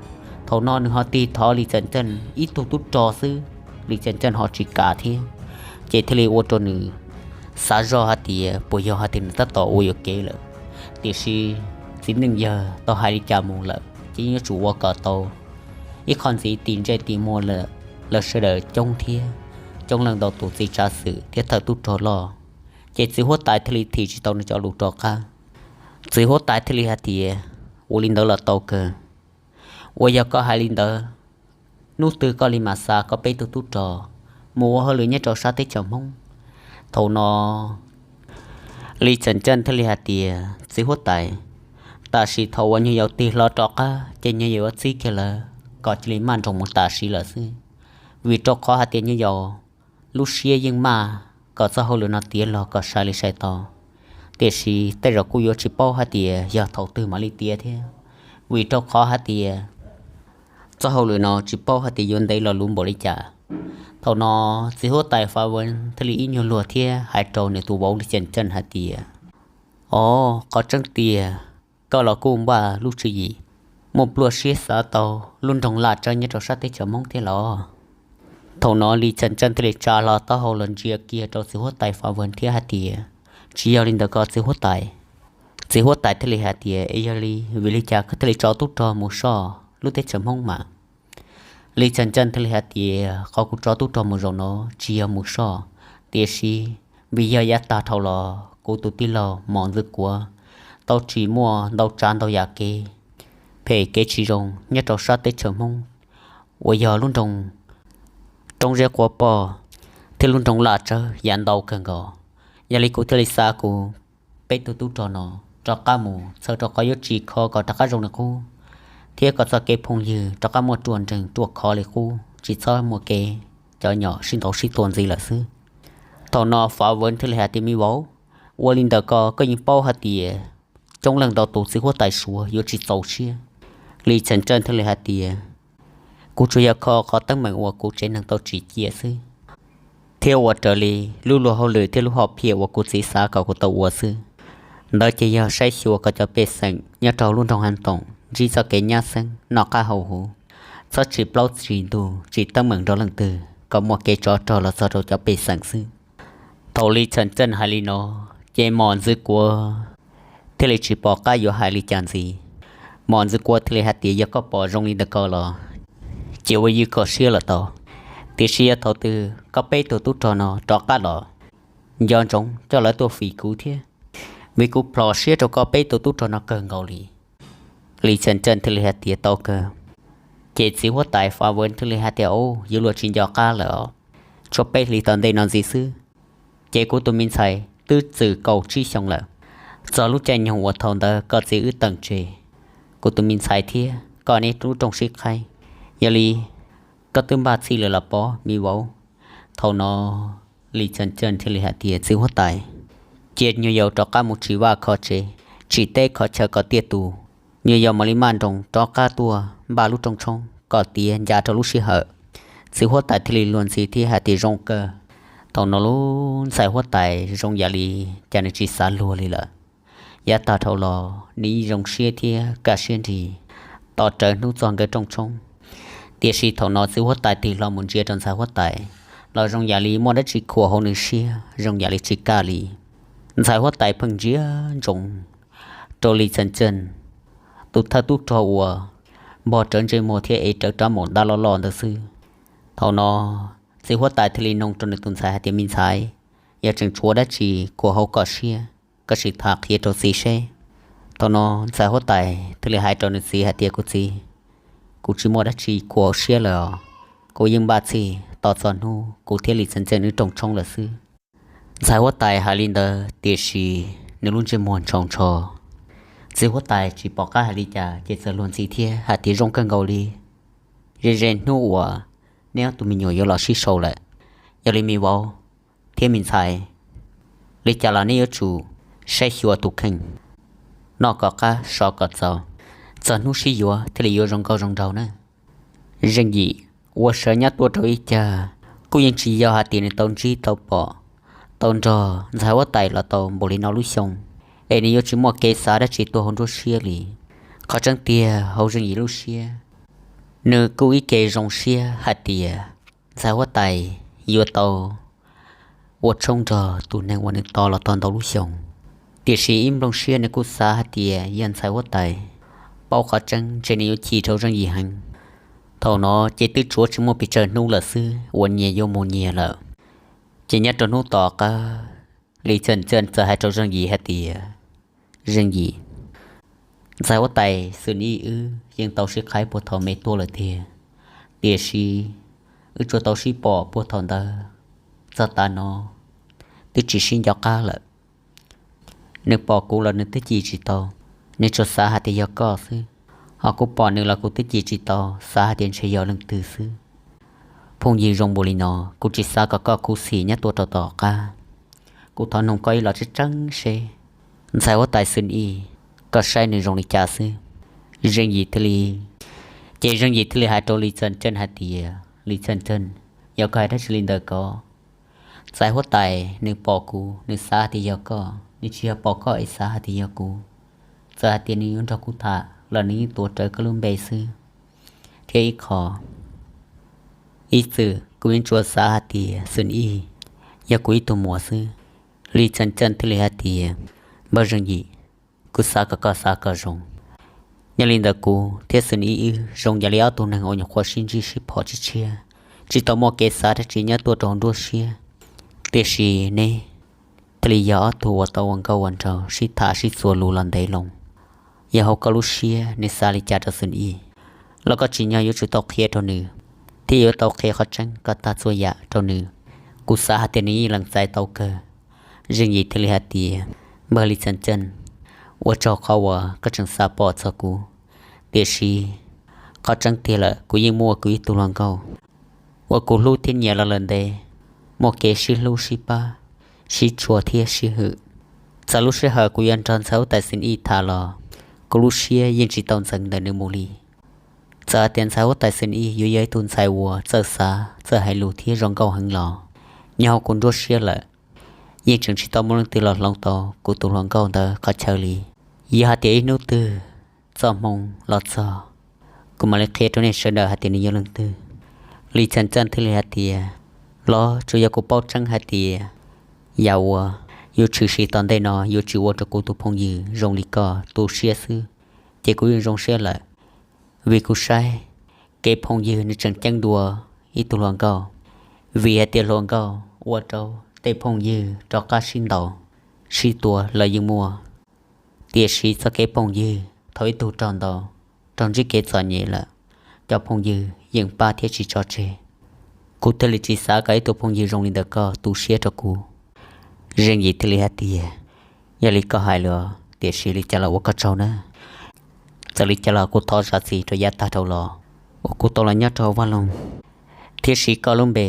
Thaum no nws ho tig thov Lis Xas Ntseej ib tug tub rog xwb, Lis Xas Ntseej ho tsis kam thiab. Ces thiaj li ua rau nws xav zoj hais tias puas yog hais tias nws tab tom ua yuam kev lawm. Tiam sis txiv neej yawg tau hais li cas mus lawm ces yeej yuav tsum ua kom tau. Ib qho ntxiv tis ntsej tis muag lawm, lawv sawv daws coob thiab, coob leej ntau tus txiv tsav xwm thiab thawj tub rog loj. Ces txiv huab tais thiaj li thim tsis tau nws cov lus rov qab. Txiv huab tais thiaj li hais tias, ua li ntawd los tau kawg. Uas yog koj hais li ntawd, hnub twg koj li mam xa koj peb tug tub rog mus ua hauj lwm nyob rau sab teb chaws Hmoob. Thaum no Lis Xas Ntseej thiaj li hais tias, txiv huab tais, tam sim thaum uas nyuag yaus tig hlo rov qab ces nyuag yaus yuav txib kiag lawv kom cia li maj nroos mus tam sim lawm xwb, vim rau qhov hais tias nyuag yaus lub siab yeej maj kom txoj hauj lwm no tiav los kom sai li sai tau. Tiam sis tej zaum kuj yuav tsis paub hais tias yog thaum twg mam li tiav thiab, vim rau qhov hais tias txoj hauj lwm no tsis paub hais tias yuav ntev los luv npaum li cas. Thaum no txiv huab tais Fav Vwv thiaj li ib nyuag luag thiab hais rau nws tus vauv Lis Xas Ntseej hais tias, o, qhov tseeb tiag, koj los kuj npaj lub tswv yim muaj pluaj siab xav tau lub nroog Laj Tsawb nyob rau sab teb chaws Hmoob thiab los? Thaum no Lis Xas Ntseej thiaj li tsa hlo taub hau los ntsia kiag rau txiv huab tais Fav Vwv thiab hais tias, tsis yog li ntawd ko txiv huab tais. Txiv huab tais thiaj li hais tias, es yog li vim li cas koj thiaj li tso tub rog mus soj lub teb chaws Hmoob mas? Lis Xas Ntseej thiaj li hais tias, qhov kuv tso tub rog mus zaum no tsis yog mus soj, tiam sis vim yog yav tag dhau los kuv tus tij laug Mos Ntxwv Kuav tau tsim muaj ntau tsav ntau yam kev phem kev tsis zoo nyob rau sab teb chaws Hmoob uas yog lub nroog Roob Zeb Quav Poj thiab lub nroog Laj Tsawb yav ntau kawg nkaus. Yog li kuv thiaj li xa kuv peb tug tub rog no rov qab mus txhawb rau qhov yuav tsis kho kom rov qab zoo li qub, thiab kom txoj kev phooj ywg rov qab muaj ruaj nreeg ruaj khov li qub, tsis txhob muaj kev cov nyom sib ntaus sib tua ntxiv lawm xwb. Thaum no Fav Vwv thiaj li hais tias, me vauv, ua li ntawd ko koj yeej paub hais tias coob leej ntau tus txiv huab tais Suav yuav tsis txaus siab. Lis Xas Ntseej thiaj li hais tias, kuv tsuas yog kho qhov teeb meem uas kuv tsev neeg tau tsim cia xwb, thiab ua raws li lub luag hauj lwm thiab lub hom phiaj uas kuv txiv xav kom kuv tau ua xwb. Ntawd ces yog saib xyuas kom cov pej xeem nyob rau lub nroog Haav Toom ntsib txoj kev nyab xeeb noj qab haus huv, txhob tsim plaub tsim ntug tsim teeb meem nrog leej twg kom muaj kev tsov rog los txog rau cov pej xeem xwb. Thaum Lis Xas Ntseej hais li no, ces Mos Ntxwv Kuav thiaj li tsis pom qab yuav hais li cas ntxiv. Mos Ntxwv Kuav thiaj li hais tias, yog koj pom zoo li ntawd ko los ces ua ywj koj siab los tau, tiam sis yog thaum twg koj peb tug tub rog no rov qab los, nco ntsoov coj lawv tuaj fim kuv thiab, vim kuv plhom siab rau koj peb tug tub rog no kawg nkaus li. Lis Xas Ntseej thiaj li hais tias, tau kawg. Ces txiv huab tais Fav Vwv thiaj li hais tias, o, yuav luag tsis nco qab lawm os, tshuav peb hlis tom ntej no ntxiv xwb, ces kuv tus me ntxhais twb txwm kaum tsib xyoo lawm. Txog lub caij nyoog uas thaum ntawd koj txiv wb teem tseg, kuv tus me ntxhais thiab koj neb lub rooj sib qhaib, yog li koj twb npaj txhij lawm los pob me vauv? Thaum no Lis Xas Ntseej thiaj li hais tias, txiv huab tais, cia nyuag yaus rov qab mus tsim vaj kho tsev, tsim teb kho chaw kom tiaj tus, nyuag yaus mam li maj nroos rov qab tuaj npaj lub rooj tshoob kom tiav ncav rau lub sij hawm. Txiv huab tais thiaj li luag ntxhi thiab hais tias, zoo kawg. Thaum no lub ntxhais huab tais zoo yam li cas nws tsis xav luag li lawm. Yav tag dhau los nws yeej zoo siab thiab kaj siab nrig tos rawv hnub txog nkawd rooj tshoob. Tiam sis thaum no txiv huab tais tig hlo mus ntsia rau ntxhais huab tais los zoo yam li muaj dab tsi khuam hauv nws siab, zoo yam li tsis kaj li. Ntxhais huab tais pheej ntsia ntsoov rau Lis Xas Ntseej, tus thawj tub rog uas npog rawv ntsej muag thiab ev rawv rab maum ntab loj loj ntawd xwb. Thaum no txiv huab tais thiaj li nug rau nws tus ntxhais hais tias, me ntxhais, yog tseem tshuav dab tsi khuam hauv koj siab, koj sim tham qhia rau txiv seb. Thaum no ntxhais huab tais thiaj li hais rau nws txiv hais tias, kuv txiv, kuv tsis muaj dab tsi khuam hauv siab lawm os. Kuv yeej npaj txhij tos txog hnub kuv thiab Lis Xas Ntseej wb rooj tshoob lawm xwb. Ntxhais huab tais hais li ntawd tiam sis nws lub ntsej muag ntshaus ntsho. Txiv huab tais tsis pom qab hais li cas ces txawm luag ntxhi thiab hais tias, zoo kawg nkaus li, ze ze hnub uas neb ob tug me nyuam yuav los sib sau lawm. Yog li me vauv thiab me ntxhais, li cas los neb yuav tsum saib xyuas tus kheej, noj kom qab so kom txaus, txog hnub sib yuav thiaj li yuav zoo nkauj zoo nraug na. Zeej yim ua sawv nyob tuaj rau ib cag, kuj yeej tsis yog hais tias nws tau ntsib tau pom tau nrog ntxhais huab tais los tau npaum li no lub xyoo, es nws yuav tsis muaj kev xav dab tsi tuaj hauv nruab siab li. Qhov tseeb tiag hauv Zeej Yim lub siab, nws kuj ib ke zoo siab hais tias ntxhais huab tais yuav tau ua tshoob nrog tus neeg uas nws tos los tau ntau lub xyoo. Tiam sis ib nplooj siab nws kuj xav hais tias yog ntxhais huab tais paub qhov tseeb ntshe nws yuav chim rau Zeej Yim heev. Thaum no ces twb tshuav tsis muaj pes tsawg hnub lawm xwb uas nyias yuav mus nyias lawm. Ces nyob rau hnub tom qab, Lis Txhia Txhia txawm hais rau Zeej Yim hais tias, Zeej Yim, ntxhais huab tais Xwm Ib wb yeej tau sib qhaib puag thaum me tuaj lawm tiag, tiam sis wb tsuas tau sib pom puag thaum ntawd txog tav no twb tsis sib nco qab lawm. Nws pom kuv los nws twb cim tsis tau, nws tsuas xav hais tias yog koj xwb. Ho kuv pom nws los kuv twb cim tsis tau, xav hais tias ntshe yog leej twg xwb. Phooj ywg zoo npaum li no, kuv tsis xav kom koj khuv xim nyob tuaj rau tom qab. Kuv thov noog koj ib los tseeb tseeb seb ntxhais huab tais Xwm Ib, koj saib nws zoo li cas xwb. Zeej Yim thiaj li, ces Zeej Yim thiaj li hais rau Lis Txhia Txhia hais tias, Lis Txhia Txhia, yog koj hais dab tsi li ntawd ko? Ntxhais huab tais nws pom kuv nws xav hais tias yog koj, nws tsis yog pom koj es xav hais tias yog kuv. Txawm hais tias nws yuav nrog kuv tham los nws yeej tuav rawv koj lub npe xwb. Thiab ib qho, ib txwm kuv yeej tsuas xav hais tias Xwm Ib yog kuv ib tug muam xwb. Lis Txhia Txhia thiaj li hais tias, Npawg Zeej Yim, kuv xav kom koj xav kom zoo. Yog li ntawd kuv thiab Xwm Ib wb zoo yam li ob tug neeg uas nyuam qhuav sib ntsib sib phom tshiab tshiab, tsis tau muaj kev xav dab tsi nyob tuaj rau hauv nruab siab. Tiam sis neb thiaj li yog ob tug uas tau ua nkauj ua nraug sib tham sib txuas lus los ntev loo. Yog hauv koj lub siab nws xav li cas rau Xwm Ib los koj tsim nyog yuav tsum tau qhia rau nws, thiab yuav tau qhia qhov tseeb kom tag txhua yam rau nws. Kuv xav hais tias nws yeej lees txais tau kawg. Zeej Yim thiaj li hais tias, Npawg Lis Txhia Txhia, ua tsaug qhov uas koj tseem xav pom txog kuv. Tiam sis qhov tseeb tiag lawm kuv yeej muaj kuv ib tug hluas nkauj uas kuv hlub thiab nyiam los lawm ntev, muaj kev sib hlub sib pab, sib tshua thiab sib hwm. Txawm lub sij hawm kuv yuav nrog ntxhais huab tais Xwm Ib tham los kuv lub siab yeej tsis tau ntxeev ntawm nws mus li. Txawm hais tias ntxhais huab tais Xwm Ib yuav yog ib tug ntxhais uas txawj xav txawj hais lus thiab zoo nkauj heev los, nyob hauv kuv nruab siab lawm, yeej tseem tsis tau muaj leej twg los hloov tau kuv tus hluas nkauj ntawd qhov chaw li. Yog hais tias ib hnub twg txoj hmoo los txog, kuv mam li qhia rau nej sawv daws hais tias nws yog leej twg. Lis Txhia Txhia thiaj li hais tias, Los tsuas yog kuv paub tseeb hais tias yam uas yuav tshwm sim tom ntej no yuav tsis ua rau kuv tus phooj ywg zoo li koj tu siab xwb, ces kuv yeej zoo siab lawm. Vim kuv saib kev phooj ywg nws tseem ceeb dua ib tug hluas nkauj, vim hais tias hluas nkauj ua rau tej phooj ywg rov qab sib ntaus sib tua lawv yeej muaj. Tiam sis txoj kev phooj ywg thaum ib tug raug ntaus, raug ntsib kev txom nyem lawm, cov phooj ywg yeej pab thiab tsis tso tseg. Kuv thiaj li tsis xav kom ib tug phooj ywg zoo li ntawm koj tu siab rau kuv. Zeej Yim thiaj li hais tias, Yog li koj hais lawm, tiam sis li cas los ua koj tsaug na. Txawm li cas los kuv thov zam txim rau yav tag dhau los uas kuv tau los nyob rau hauv vaj loog thiab siv koj lub npe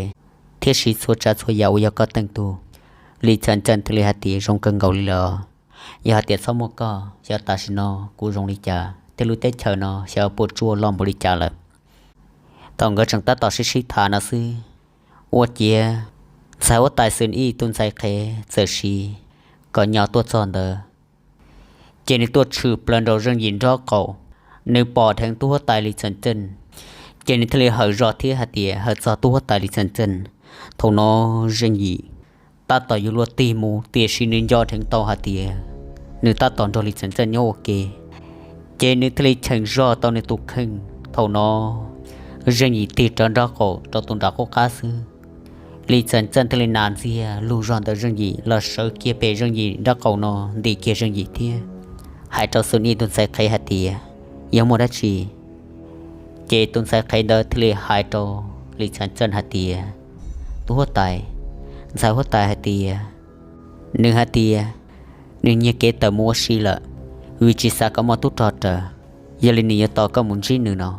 thiab siv txhua tsav txhua yam uas yog koj teej tug. Lis Txhia Txhia thiaj li hais tias, Zoo kawg nkaus li lawm. Yog hais tias txhob muaj koj, xyov tam sim no kuv zoo li cas thiab lub teb chaws no xyov puas tsuaj loj npaum li cas lawm. Thaum nkawd tseem tab tom sib sib tham no xwb, ua ciav ntxhais huab tais Xwm Ib tus ntxhais qhev txawm siv kom nyo tuaj txog ntawd, ces nws tuaj tshwm plaws nraum Zeej Yim nraub qaum. Nws pom dheev tub huab tais Lis Txhia Txhia, ces nws thiaj li hawm zog thiab hais tias, Hawm txog tub huab tais Lis Txhia Txhia. Thaum no Zeej Yim tab tom yuav luag tig mus, tiam sis nws nco dheev tau hais tias nws tab tom nrog Lis Txhia Txhia nyob ua ke, ces nws thiaj li cheem zog tau nws tus kheej. Thaum no Zeej Yim tig rawv nraub qaum rau tus nram qub qab xwb, Lis Txhia Txhia thiaj li nas ntxiag lug zog ntawm Zeej Yim los sawv kiag pem Zeej Yim nraub qaum no, ntim kiag Zeej Yim thiab hais rau Xwm Ib tus ntxhais qhev hais tias, Yog muaj dab tsi? Ces tus ntxhais qhev ntawd thiaj li hais rau Lis Txhia Txhia hais tias, Tus huab tais, ntxhais huab tais hais tias, nws hais tias nws nyiag kev tawm mus ua si lawm, vim tsis xav kom muaj tub rog raws, yog li nws yuav tos koj mus ntsib nws no.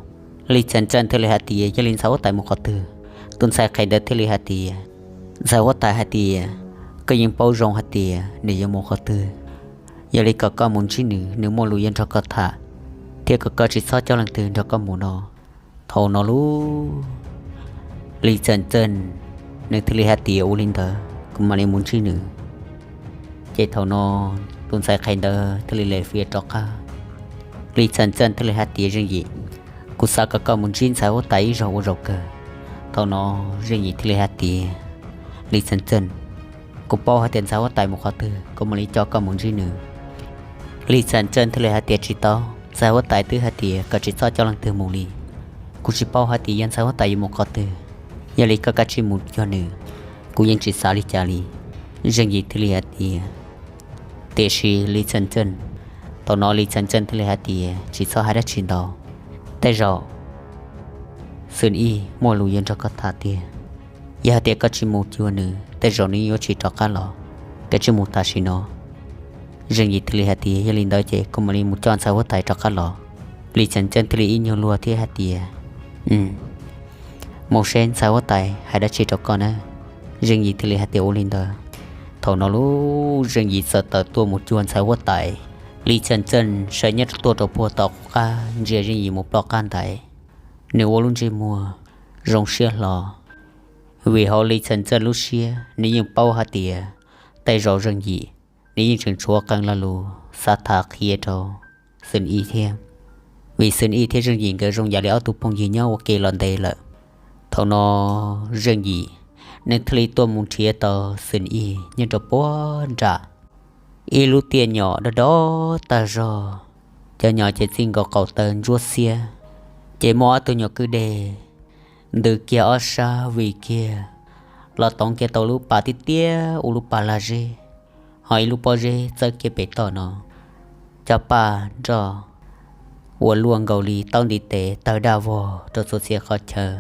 Lis Txhia Txhia thiaj li hais tias, Yog li ntxhais huab tais mus qhov twg? Tus ntxhais qhev ntawd thiaj li hais tias, Ntxhais huab tais hais tias koj yeej paub zoo hais tias nws yuav mus qhov twg, yog li kom koj mus ntsib nws, nws muaj lus yuav nrog koj tham, thiab kom koj tsis txhob coj leej twg nrog koj mus no. Thaum no lub Lis Txhia Txhia nws thiaj li hais tias, Ua li ntawd kuv mam li mus ntsib nws. Ces thaum no tus ntxhais qhev ntawd thiaj li lem fiav rov qab. Lis Txhas Txeej thiaj li hais tias, Zeej Yim, kuv xav kom koj mus ntsib ntxhais huab tais ib zaug ua zaum kawg. Thaum no Zeej Yim thiaj li hais tias, Lis Txhas Txeej, kuv paub hais tias ntxhais huab tais mus qhov twg, kuv mam li coj koj mus ntsib nws. Lis Txhas Txeej thiaj li hais tias, Tsis tau, ntxhais huab tais twb hais tias koj tsis txhob coj leej twg mus li. Kuv tsis paub hais tias yog ntxhais huab tais yuav mus qhov twg, yog li koj kav tsij mus cuag nws, kuv yeej tsis xav li cas li. Zeej Yim thiaj li hais tias, Tiam sis Lis Txhas Txeej, thaum no Lis Txhas Txeej thiaj li hais tias, Tsis txhob hais dab tsi ntau, tej zaum Xwm Ij muaj lus yuav nrog koj tham tiag. Yog hais tias koj tsis mus cuag nws, tej zaum nws yuav tsis rov qab los. Koj tsis mus tam sim no. Zeej Yim thiaj li hais tias, Yog li ntawd ces kuv mam li mus coj ntxhais huab tais rov qab los. Lis Txhas Txeej thiaj li ib nyuag luag thiab hais tias, Mus seb ntxhais huab tais hais dab tsi rau koj na. Zeej Yim thiaj li hais tias, Ua li ntawd. Thaum no lub Zeej Yim txawm tawm tuaj mus cuag ntxhais huab tais. Lis Txhas Txeej sawv nyob tuaj rau puag tom qab ntsia Zeej Yim mus ploj qab ntais, nws ua lub ntsej muag zoo siab hlo. Vim hauv Lis Txhas Txeej lub siab nws yeej paub hais tias tej zaum Zeej Yim nws yeej tseem tshuav qee lo lus xav tham qhia rau Xwm Ij thiab. Vim Xwm Ij thiab Zeej Yim nkawd zoo yam li ob tug phooj ywg nyob ua ke los ntev lawm. Thaum no Zeej Yim nws thiaj li tuaj mus nrhiav tau Xwm Ij nyob rau puag nram ib lub tiaj nyom do do tag zog. Cov nyom ces txij nkaus qaum taw ntsuab xiab, ces muaj ob tug nyuam kwj deg ntws kiag ob sab vim kiag los toov kiag tau lub pas tiaj tiaj ua lub pas lag zeb, ho ib lub pob zeb txawb kiag pem toj no. Cov paj nroj uas luaj nkaus li taub ntiv tes tawg daj vog rau txhua txhia qhov chaw,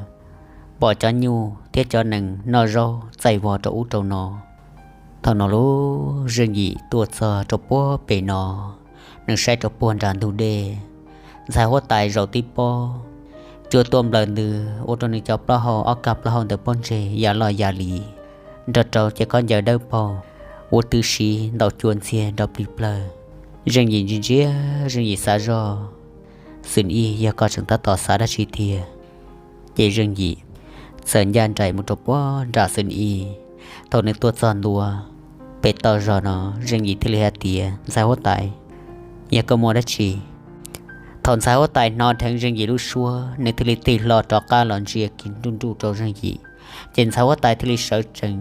pom cov nyuj thiab cov nees noj zaub txaij vog rau ub rau no. Thaum no lub Zeej Yim tuaj txog rau puag pem no, nws saib rau puag nram ntug dej, ntxhais huab tais zaum tib pob, cua tuaj nplawm ntws ua rau nws cov plaub hau ob kab plaub hau ntawm pob ntseg ya loj ya li, nrog rau ces khaub ncaws dawb paug, ua tw siv ntaus cua ntxiag nrov plig plawg. Zeej Yim ntsia ntsia, Zeej Yim xav zoj, Xwm Ij, yog koj tseem tab tom xav dab tsi tiag? Ces Zeej Yim txawm ncaj nraim mus rau puag nram Xwm Ij. Thaum nws tuaj txog ntua pem toj zog no, Zeej Yim thiaj li hais tias, Ntxhais huab tais, yog koj muaj dab tsi? Thaum ntxhais huab tais hnov dheev Zeej Yim lub suab, nws thiaj li tig hlo rov qab los ntsia kiag nruj nruj rau Zeej Yim, ces ntxhais huab tais thiaj li sawv tsees.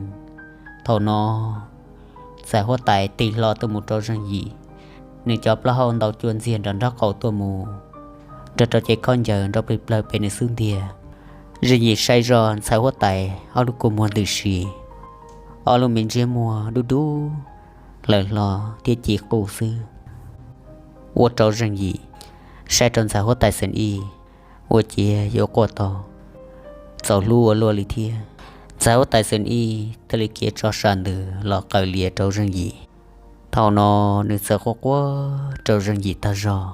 Thaum no ntxhais huab tais tig hlo tuaj mus rau Zeej Yim, nws cov plaub hau ntaus cua ntxiag nram nraub qaum tuaj mus, nrog rau ces khaub ncaws nrov plig plawg pem nws xub ntiag. Zeej Yim saib zoj ntxhais huab tais ob lub kua muag ntws si, ob lub me ntsiab muag dub dub hlawv hlo thiab ci qub xwb, ua rau Zeej Yim saib rau ntxhais huab tais Xwm Ij ua ciav yuav quaj tau txaus hlub ua luaj li thiab. Ntxhais huab tais Xwm Ij thiaj li khiav tso sam ntws los qaws lias rau Zeej Yim. Thaum no nws txawm quaj quaj rau Zeej Yim tag zog,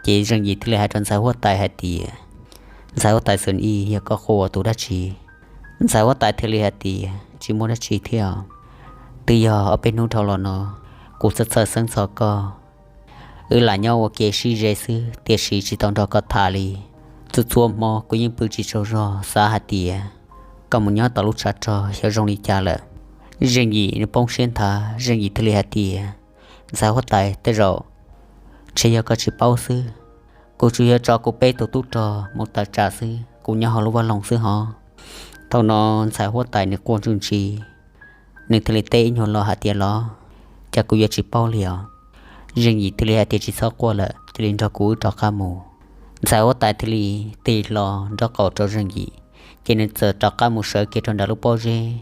ces Zeej Yim thiaj li hais rau ntxhais huab tais hais tias, Ntxhais huab tais Xwm Ij, yog koj quaj ua tus dab tsi? Ntxhais huab tais thiaj li hais tias, Tsis muaj dab tsi thiab os. Twb yog ob peb hnub dhau los no kuv txhawj txhawj xeeb txog koj. Wb lam nyob ua ke sib ze xwb tiam sis tsis tau nrog koj tham li. Txhua txhua hmo kuv yeej pw tsis tsaug zog xav hais tias koj mus nyob tom lub tshav rog xyov zoo li cas lawm. Zeej Yim nws poob siab nthav, Zeej Yim thiaj li hais tias, Ntxhais huab tais, tej zaum ntshe yog koj tsis paub xwb. Kuv tsuas yog tso kuv peb tus tub rog mus tawm tsam xwb, kuv nyob hauv lub vaj loog xwb hov. Thaum no ntxhais huab tais nws quaj ntsuj ntsi, nws thiaj li teb ib nyuag lo hais tias, Los cas kuv yuav tsis paub li os? Zeej Yim thiaj li hais tias, Tsis txhob quaj lawm, cia li nrog kuv wb rov qab mus. Ntxhais huab tais thiaj li tig hlo nraub qaum rau Zeej Yim, ces nws txawm rov qab mus sawv kiag rau nram lub pob zeb,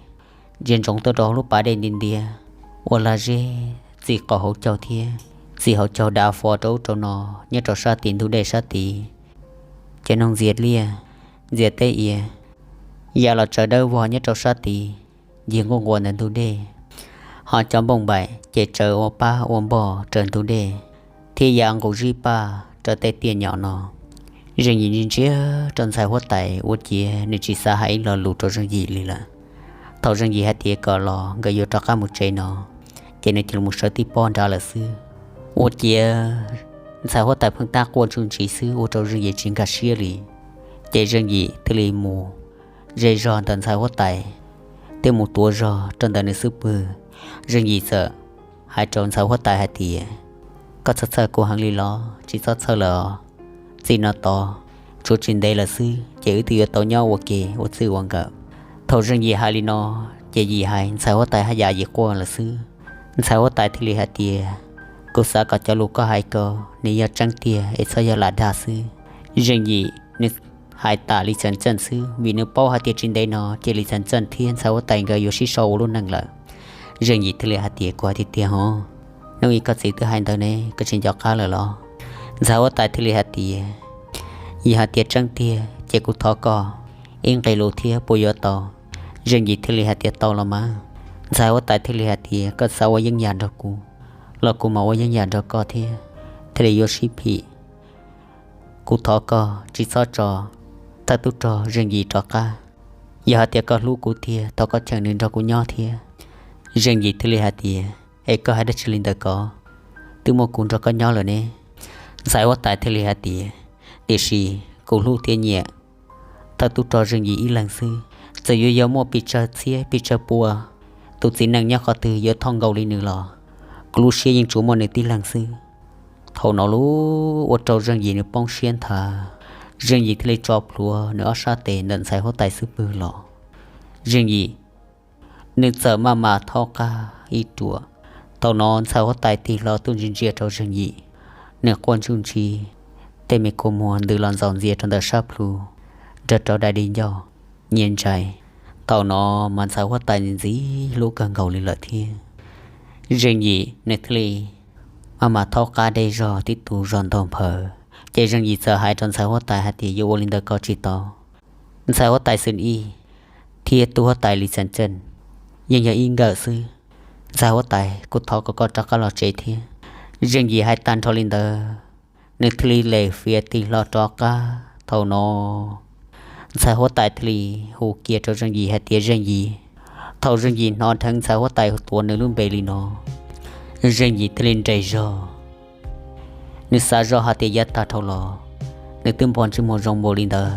ntsia ntsoov tuaj rau hauv lub pas dej nti ntiav uas lag zeb txi qaum hauv caug thiab txi hauv caug dav fo rau ub rau no nyob rau sab tid ntug dej sab tid. Cov noog ntxias liaj, ntxias teb iav ya los tsaws dawb vog nyob rau sab tid, ncig nquj nquas ntawm ntug dej, ho cov npauj npaim ces tsaws ua pab ua npoj raws ntug dej, thiab ya nqus zib paj rau tej tiaj nyom no. Zeej Yim ntsia ntsia rau ntxhais huab tais ua ciav nws tsis xav hais ib lo lus rau Zeej Yim li lawm. Thaum Zeej Yim hais tias kom los nkawd yuav rov qab mus tsev no, ces nws cia li mus sawv tib pob nrad lawm xwb. Ua ciav ntxhais huab tais pheej tab quaj ntsuj ntsis xwb ua rau Zeej Yim tsis nkag siab li. Ces Zeej Yim thiaj li mus ze zog ntawm ntxhais huab tais, thiab mus tuav zog rau ntawm nws xub pwg. Zeej Yim txawm hais rau ntxhais huab tais hais tias, koj txhawj txhawj kuv heev li los? Tsis txhob txhawj lawm os. Txij no tod, tshuav tsis ntev lawm xwb ces wb twb yuav tau nyob ua ke ua txij ua nkawm. Thaum Zeej Yim hais li no, ces Yim hais ntxhais huab tais haj yam Yim quaj lawm xwb. Ntxhais huab tais thiaj li hais tias, kuv xav kom cov lus koj hais ko nws yog tseeb tiag es txhob yog lam dag xwb. Zeej Yim nws hais tas Lis Txeem Txeej xwb, vim nws paub hais tias tsis ntev no ces Lis Txeem Txeej thiab ntxhais huab tais nkawd yuav sib sau ua lub neej lawm. Zeej Yim thiaj li hais tias, kuv hais tiag tiag hos, hnub ib koj txiv twb hais ntawd ne, koj tsis nco qab lawm los? Ntxhais huab tais thiaj li hais tias, yog hais tias tseeb tiag ces kuv thov koj ib nqe lus thiab puas yuav tau? Zeej Yim thiaj li hais tias, tau los mas. Ntxhais huab tais thiaj li hais tias, koj xav ua yeeb yam nrog kuv los kuv mam ua yeeb yam nrog koj thiab, thiaj li yuav sib phim. Kuv thov koj tsis txhob tso thawj tub rog Zeej Yim rov qab. Yog hais tias koj hlub kuv tiag, thov koj cheem nws nrog kuv nyob thiab. Zeej Yim thiaj li hais tias, es koj hais dab tsi li ntawd ko? Twb muaj kuv nrog koj nyob lawm ne. Ntxhais huab tais thiaj li hais tias, tiam sis kuv hlub thiab nyiam thawj tub rog Zeej Yim ib leeg xwb. Txawm yuav yog muaj pes tsawg txhiab pes tsawg pua tus txiv neej nyob qhov twg yuav thoj nkaus li nws los, kuv lub siab yeej tsuas muaj nws tib leeg xwb. Thaum no lub ua rau Zeej Yim nws poob siab nthav. Zeej Yim thiaj li tso plhuav nws ob sab tes ntawm ntxhais huab tais xub pwg los. Zeej Yim nws txawm maj mam thaub qab ib ruam. Thaum no ntxhais huab tais tig hlo tuaj ntsia ntsia rau Zeej Yim, nws quaj ntsuj ntsi, tej me kua muag ntws los ntxaus ntxias rau ntawm sab plhu, nrog rau dai di ncauj nyias ntsais. Thaum no mas ntxhais huab tais ntxim hlub kawg nkaus li lawm thiab. Zeej Yim nws thiaj li maj mam thaub qab deb zog tib tug zog ntog nphaws. Ces Zeej Yim txawm hais rau ntxhais huab tais hais tias, yuav ua li ntawd ko tsis tau. Ntxhais huab tais Xwm Ib thiab tub huab tais Lis Txeem Txeej yeej yog ib nkawm xwb. Ntxhais huab tais, kuv thov kom koj rov qab los tsev thiab. Zeej Yim hais tag nrho li ntawd, nws thiaj li lem fiav tig hlo rov qab. Thaum no ntxhais huab tais thiaj li hu kiag rau Zeej Yim hais tias, Zeej Yim. Thaum Zeej Yim hnov dheev ntxhais huab tais tuav nws lub npe li no, Zeej Yim thiaj li nres zog. Nws xav zoj hais tias yav tag dhau los nws twb npog ntsej muag zoo npaum li ntawd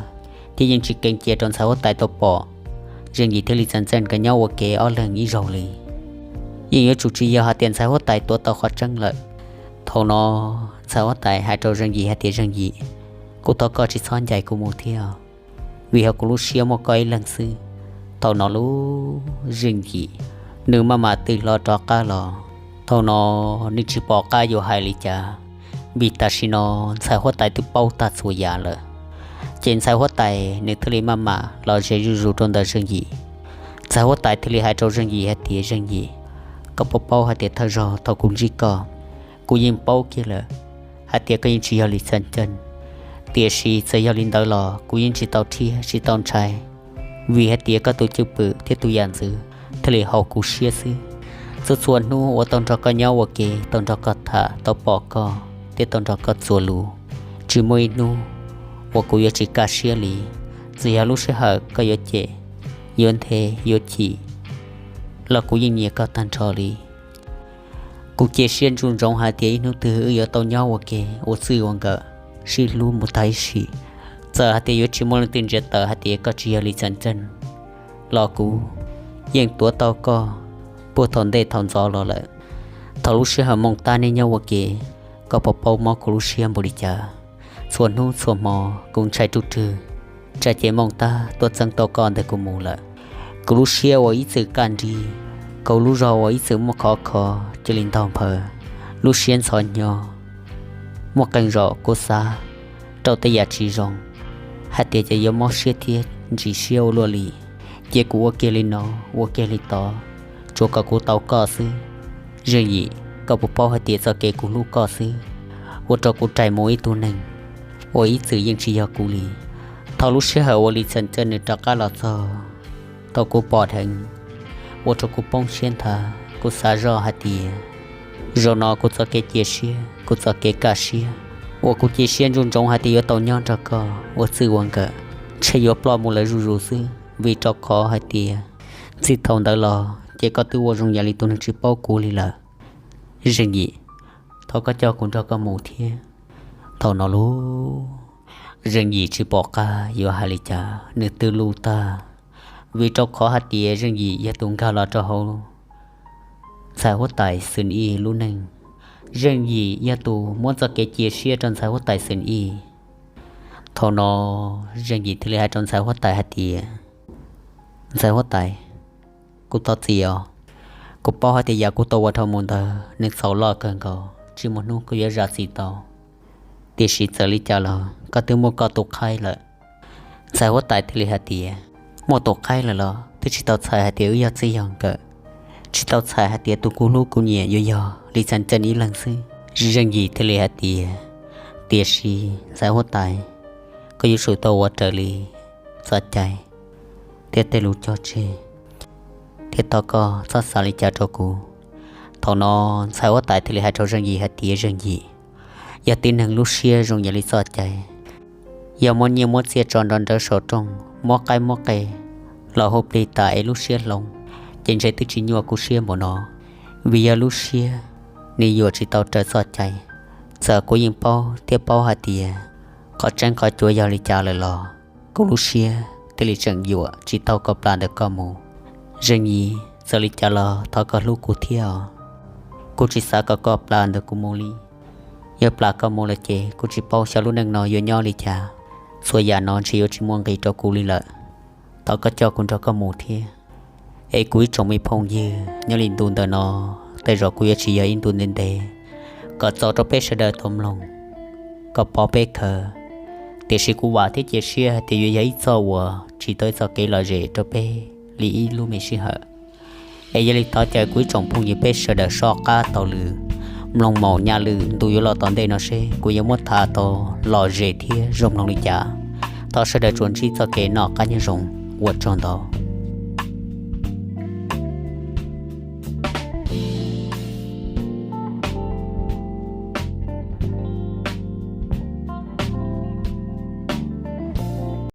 thiab yeej tsis keev cia rau ntxhais huab tais tau pom Zeej Yim thiab Lis Txeem Txeej nkawd nyob ua ke ob leeg ib zaug li. Yeej yuav tsum tsis yog hais tias ntxhais huab tais tuav tau qhov tseeb lawm. Thaum no ntxhais huab tais hais rau Zeej Yim hais tias, Zeej Yim, kuv thov koj tsis txhob ncaim kuv mus thiab, vim hauv kuv lub siab muaj koj ib leeg xwb. Thaum no lub Zeej Yim nws maj mam twb hlo rov qab los. Thaum no nws tsis pom qab yuav hais li cas, vim tam sim no ntxhais huab tais twb paub tag txhua yam lawm. Ces ntxhais huab tais nws thiaj li maj mam los ze zuj zus rau ntawm Zeej Yim. Ntxhais huab tais thiaj li hais rau Zeej Yim hais tias, Zeej Yim, koj puas paub hais tias thawj zaug thaum kuv ntsib koj, kuv yeej paub kiag lawm hais tias koj yeej tsis yog Lis Txeem Txeej. Tiam sis txawm yog li ntawd los kuv yeej tsis tau rhiab tsis tau ntshai, vim hais tias koj tus cwj pwm thiab tus yam ntxwv thiaj li haum kuv siab xwb. Txhua txhua hnub uas tau nrog koj nyob ua ke, tau nrog koj tham, tau pom koj thiab tau nrog koj txuas lus, tsis muaj ib hnub uas kuv yuav tsis kaj siab li. Txawm yog lub sij hawm koj yuav cem, yuav nthe, yuav chim los kuv yeej nyiam koj tag nrho li. Kuv cia siab ntsoov ntsoov hais tias ib hnub twg wb yuav tau nyob ua ke ua txij ua nkawm, sib hlub mus tag ib sim. Txawm hais tias yuav tsis muaj leej twg ntsia tawm hais tias koj tsis yog Lis Txeem Txeej los kuv yeej tuav tau koj puag thaum ntej thaum ntxov los lawm. Thaum lub sij hawm Moos Tab nej nyob ua ke, koj puas paub mob kuv lub siab npaum li cas? Txhua hnub txhua hmo kuv ntshai ruj rwg, tsam ces Moos Tab tuaj txeeb tau koj ntawm kuv mus lawm. Kuv lub siab uas ib txwm kaj nrig, kuv lub zog uas ib txwm muaj khov kho cia li ntog nphaws, lub siab ntxhov hnyo. Muaj qee zaum kuv xav rau tej yam tsis zoo, hais tias ces yuav mob siab thiab ntsim siab ua luaj li, ces kuv ua kiag li no, ua kiag li tod, tsuas kom kuv tau koj xwb. Zeej Yim, koj puas paub hais tias txoj kev kuv hlub koj xwb ua rau kuv rais mus ib tug neeg uas ib txwm yeej tsis yog kuv li? Thaum lub sij hawm uas Lis Txeem Txeej nws rov qab los txog, thaum kuv pom dheev ua rau kuv poob siab nthav. Kuv xav zoj hais tias zaum no kuv txoj kev cia siab, kuv txoj kev kaj siab uas kuv cia siab ntsoov ntsoov hais tias yuav tau nyob nrog koj ua txij ua nkawm, ntshe yuav ploj mus lawm zuj zus xwb, vim rau qhov hais tias txij thaum ntawd los ces koj twb ua zoo yam li tus neeg tsis paub kuv li lawm. Zeej Yim, thov koj coj kuv nrog koj mus thiab. Thaum no lub Zeej Yim tsis pom qab yuav hais li cas, nws twb luj tag. Vim rau qhov hais tias Zeej Yim yog tus nkag los rau hauv ntxhais huab tais Xwm Ij lub neej. Zeej Yim yog tus muab txoj kev cia siab rau ntxhais huab tais Xwm Ij. Thaum no Zeej Yim thiaj li hais rau ntxhais huab tais hais tias, ntxhais huab tais, kuv thov txim os. Kuv paub hais tias yam kuv tau ua dhau mus ntawd nws txhaum loj kawg nkaus, tsis muaj hnub kuv yuav zam txim tau. Tiam sis txawm li cas los koj twb muaj koj tus qhaib lawm. Ntxhais huab tais thiaj li hais tias, muaj tus qhaib lawm los twb tsis tau txhais hais tias wb yog txij yog nkawm, tsis tau txhais hais tias tus kuv hlub kuv nyiam yuav yog Lis Xas Ceeb ib leeg xwb. Zeej Yim thiaj li hais tias, tiam sis ntxhais huab tais, koj yuav tsum tau ua raws li txoj cai thiab tej lus cog tseg, thiab thov koj txhob xav li cas rau kuv. Thaum no ntxhais huab tais thiaj li hais rau Zeej Yim hais tias, Zeej Yim, yog tib neeg lub siab zoo yam li txoj cai, yog muab nyiaj muab txiaj tso nrov nrawv saum rooj, muab qaib muab qe los hu plig tas es lub siab hloov, ces ntshe twb tsis nyuaj kuv siab npaum no. Vim yog lub siab nws yuam tsis tau raws txoj cai. Txawm kuv yeej paub thiab paub hais tias qhov tseeb qhov cuav yog li cas lawm los kuv lub siab thiaj li tseem yuam tsis tau koj plam ntawm koj mus. Zeej Yim, txawm li cas los thov koj hlub kuv thiab os. Kuv tsis xav kom koj plam ntawm kuv mus li. Yog plam koj mus lawm ces kuv tsis paub xyov lub neej no yuav nyob li cas. Txhua yam no ntshe yuav tsis muaj nqis rau kuv li lawm. Thov koj coj kuv nrog koj mus thiab. Es kuv ib tsoom me phooj ywg, nyob li ntu ntawm no, tej zaum kuv yuav tsis yog ib ntu ntev ntev kom txaus rau peb sawv daws tau mloog kom pom peb khaws. Tiam sis kuv vam thiab cia siab hais tias yuav yog ib txoj uas tsim tau ib txoj kev lom zem rau peb li ib lub me sij hawm. Es yog li thov caw kuv ib tsoom phooj ywg peb sawv daws soj qab taug lw mloog maum nyaj lwm ntu yuav los tom ntej no seb kuv yuav muab tham tau lom zem thiab zoo mloog li cas. Thov sawv daws tsuas ntsib txoj kev noj qab nyob zoo, ua tsaug ntau.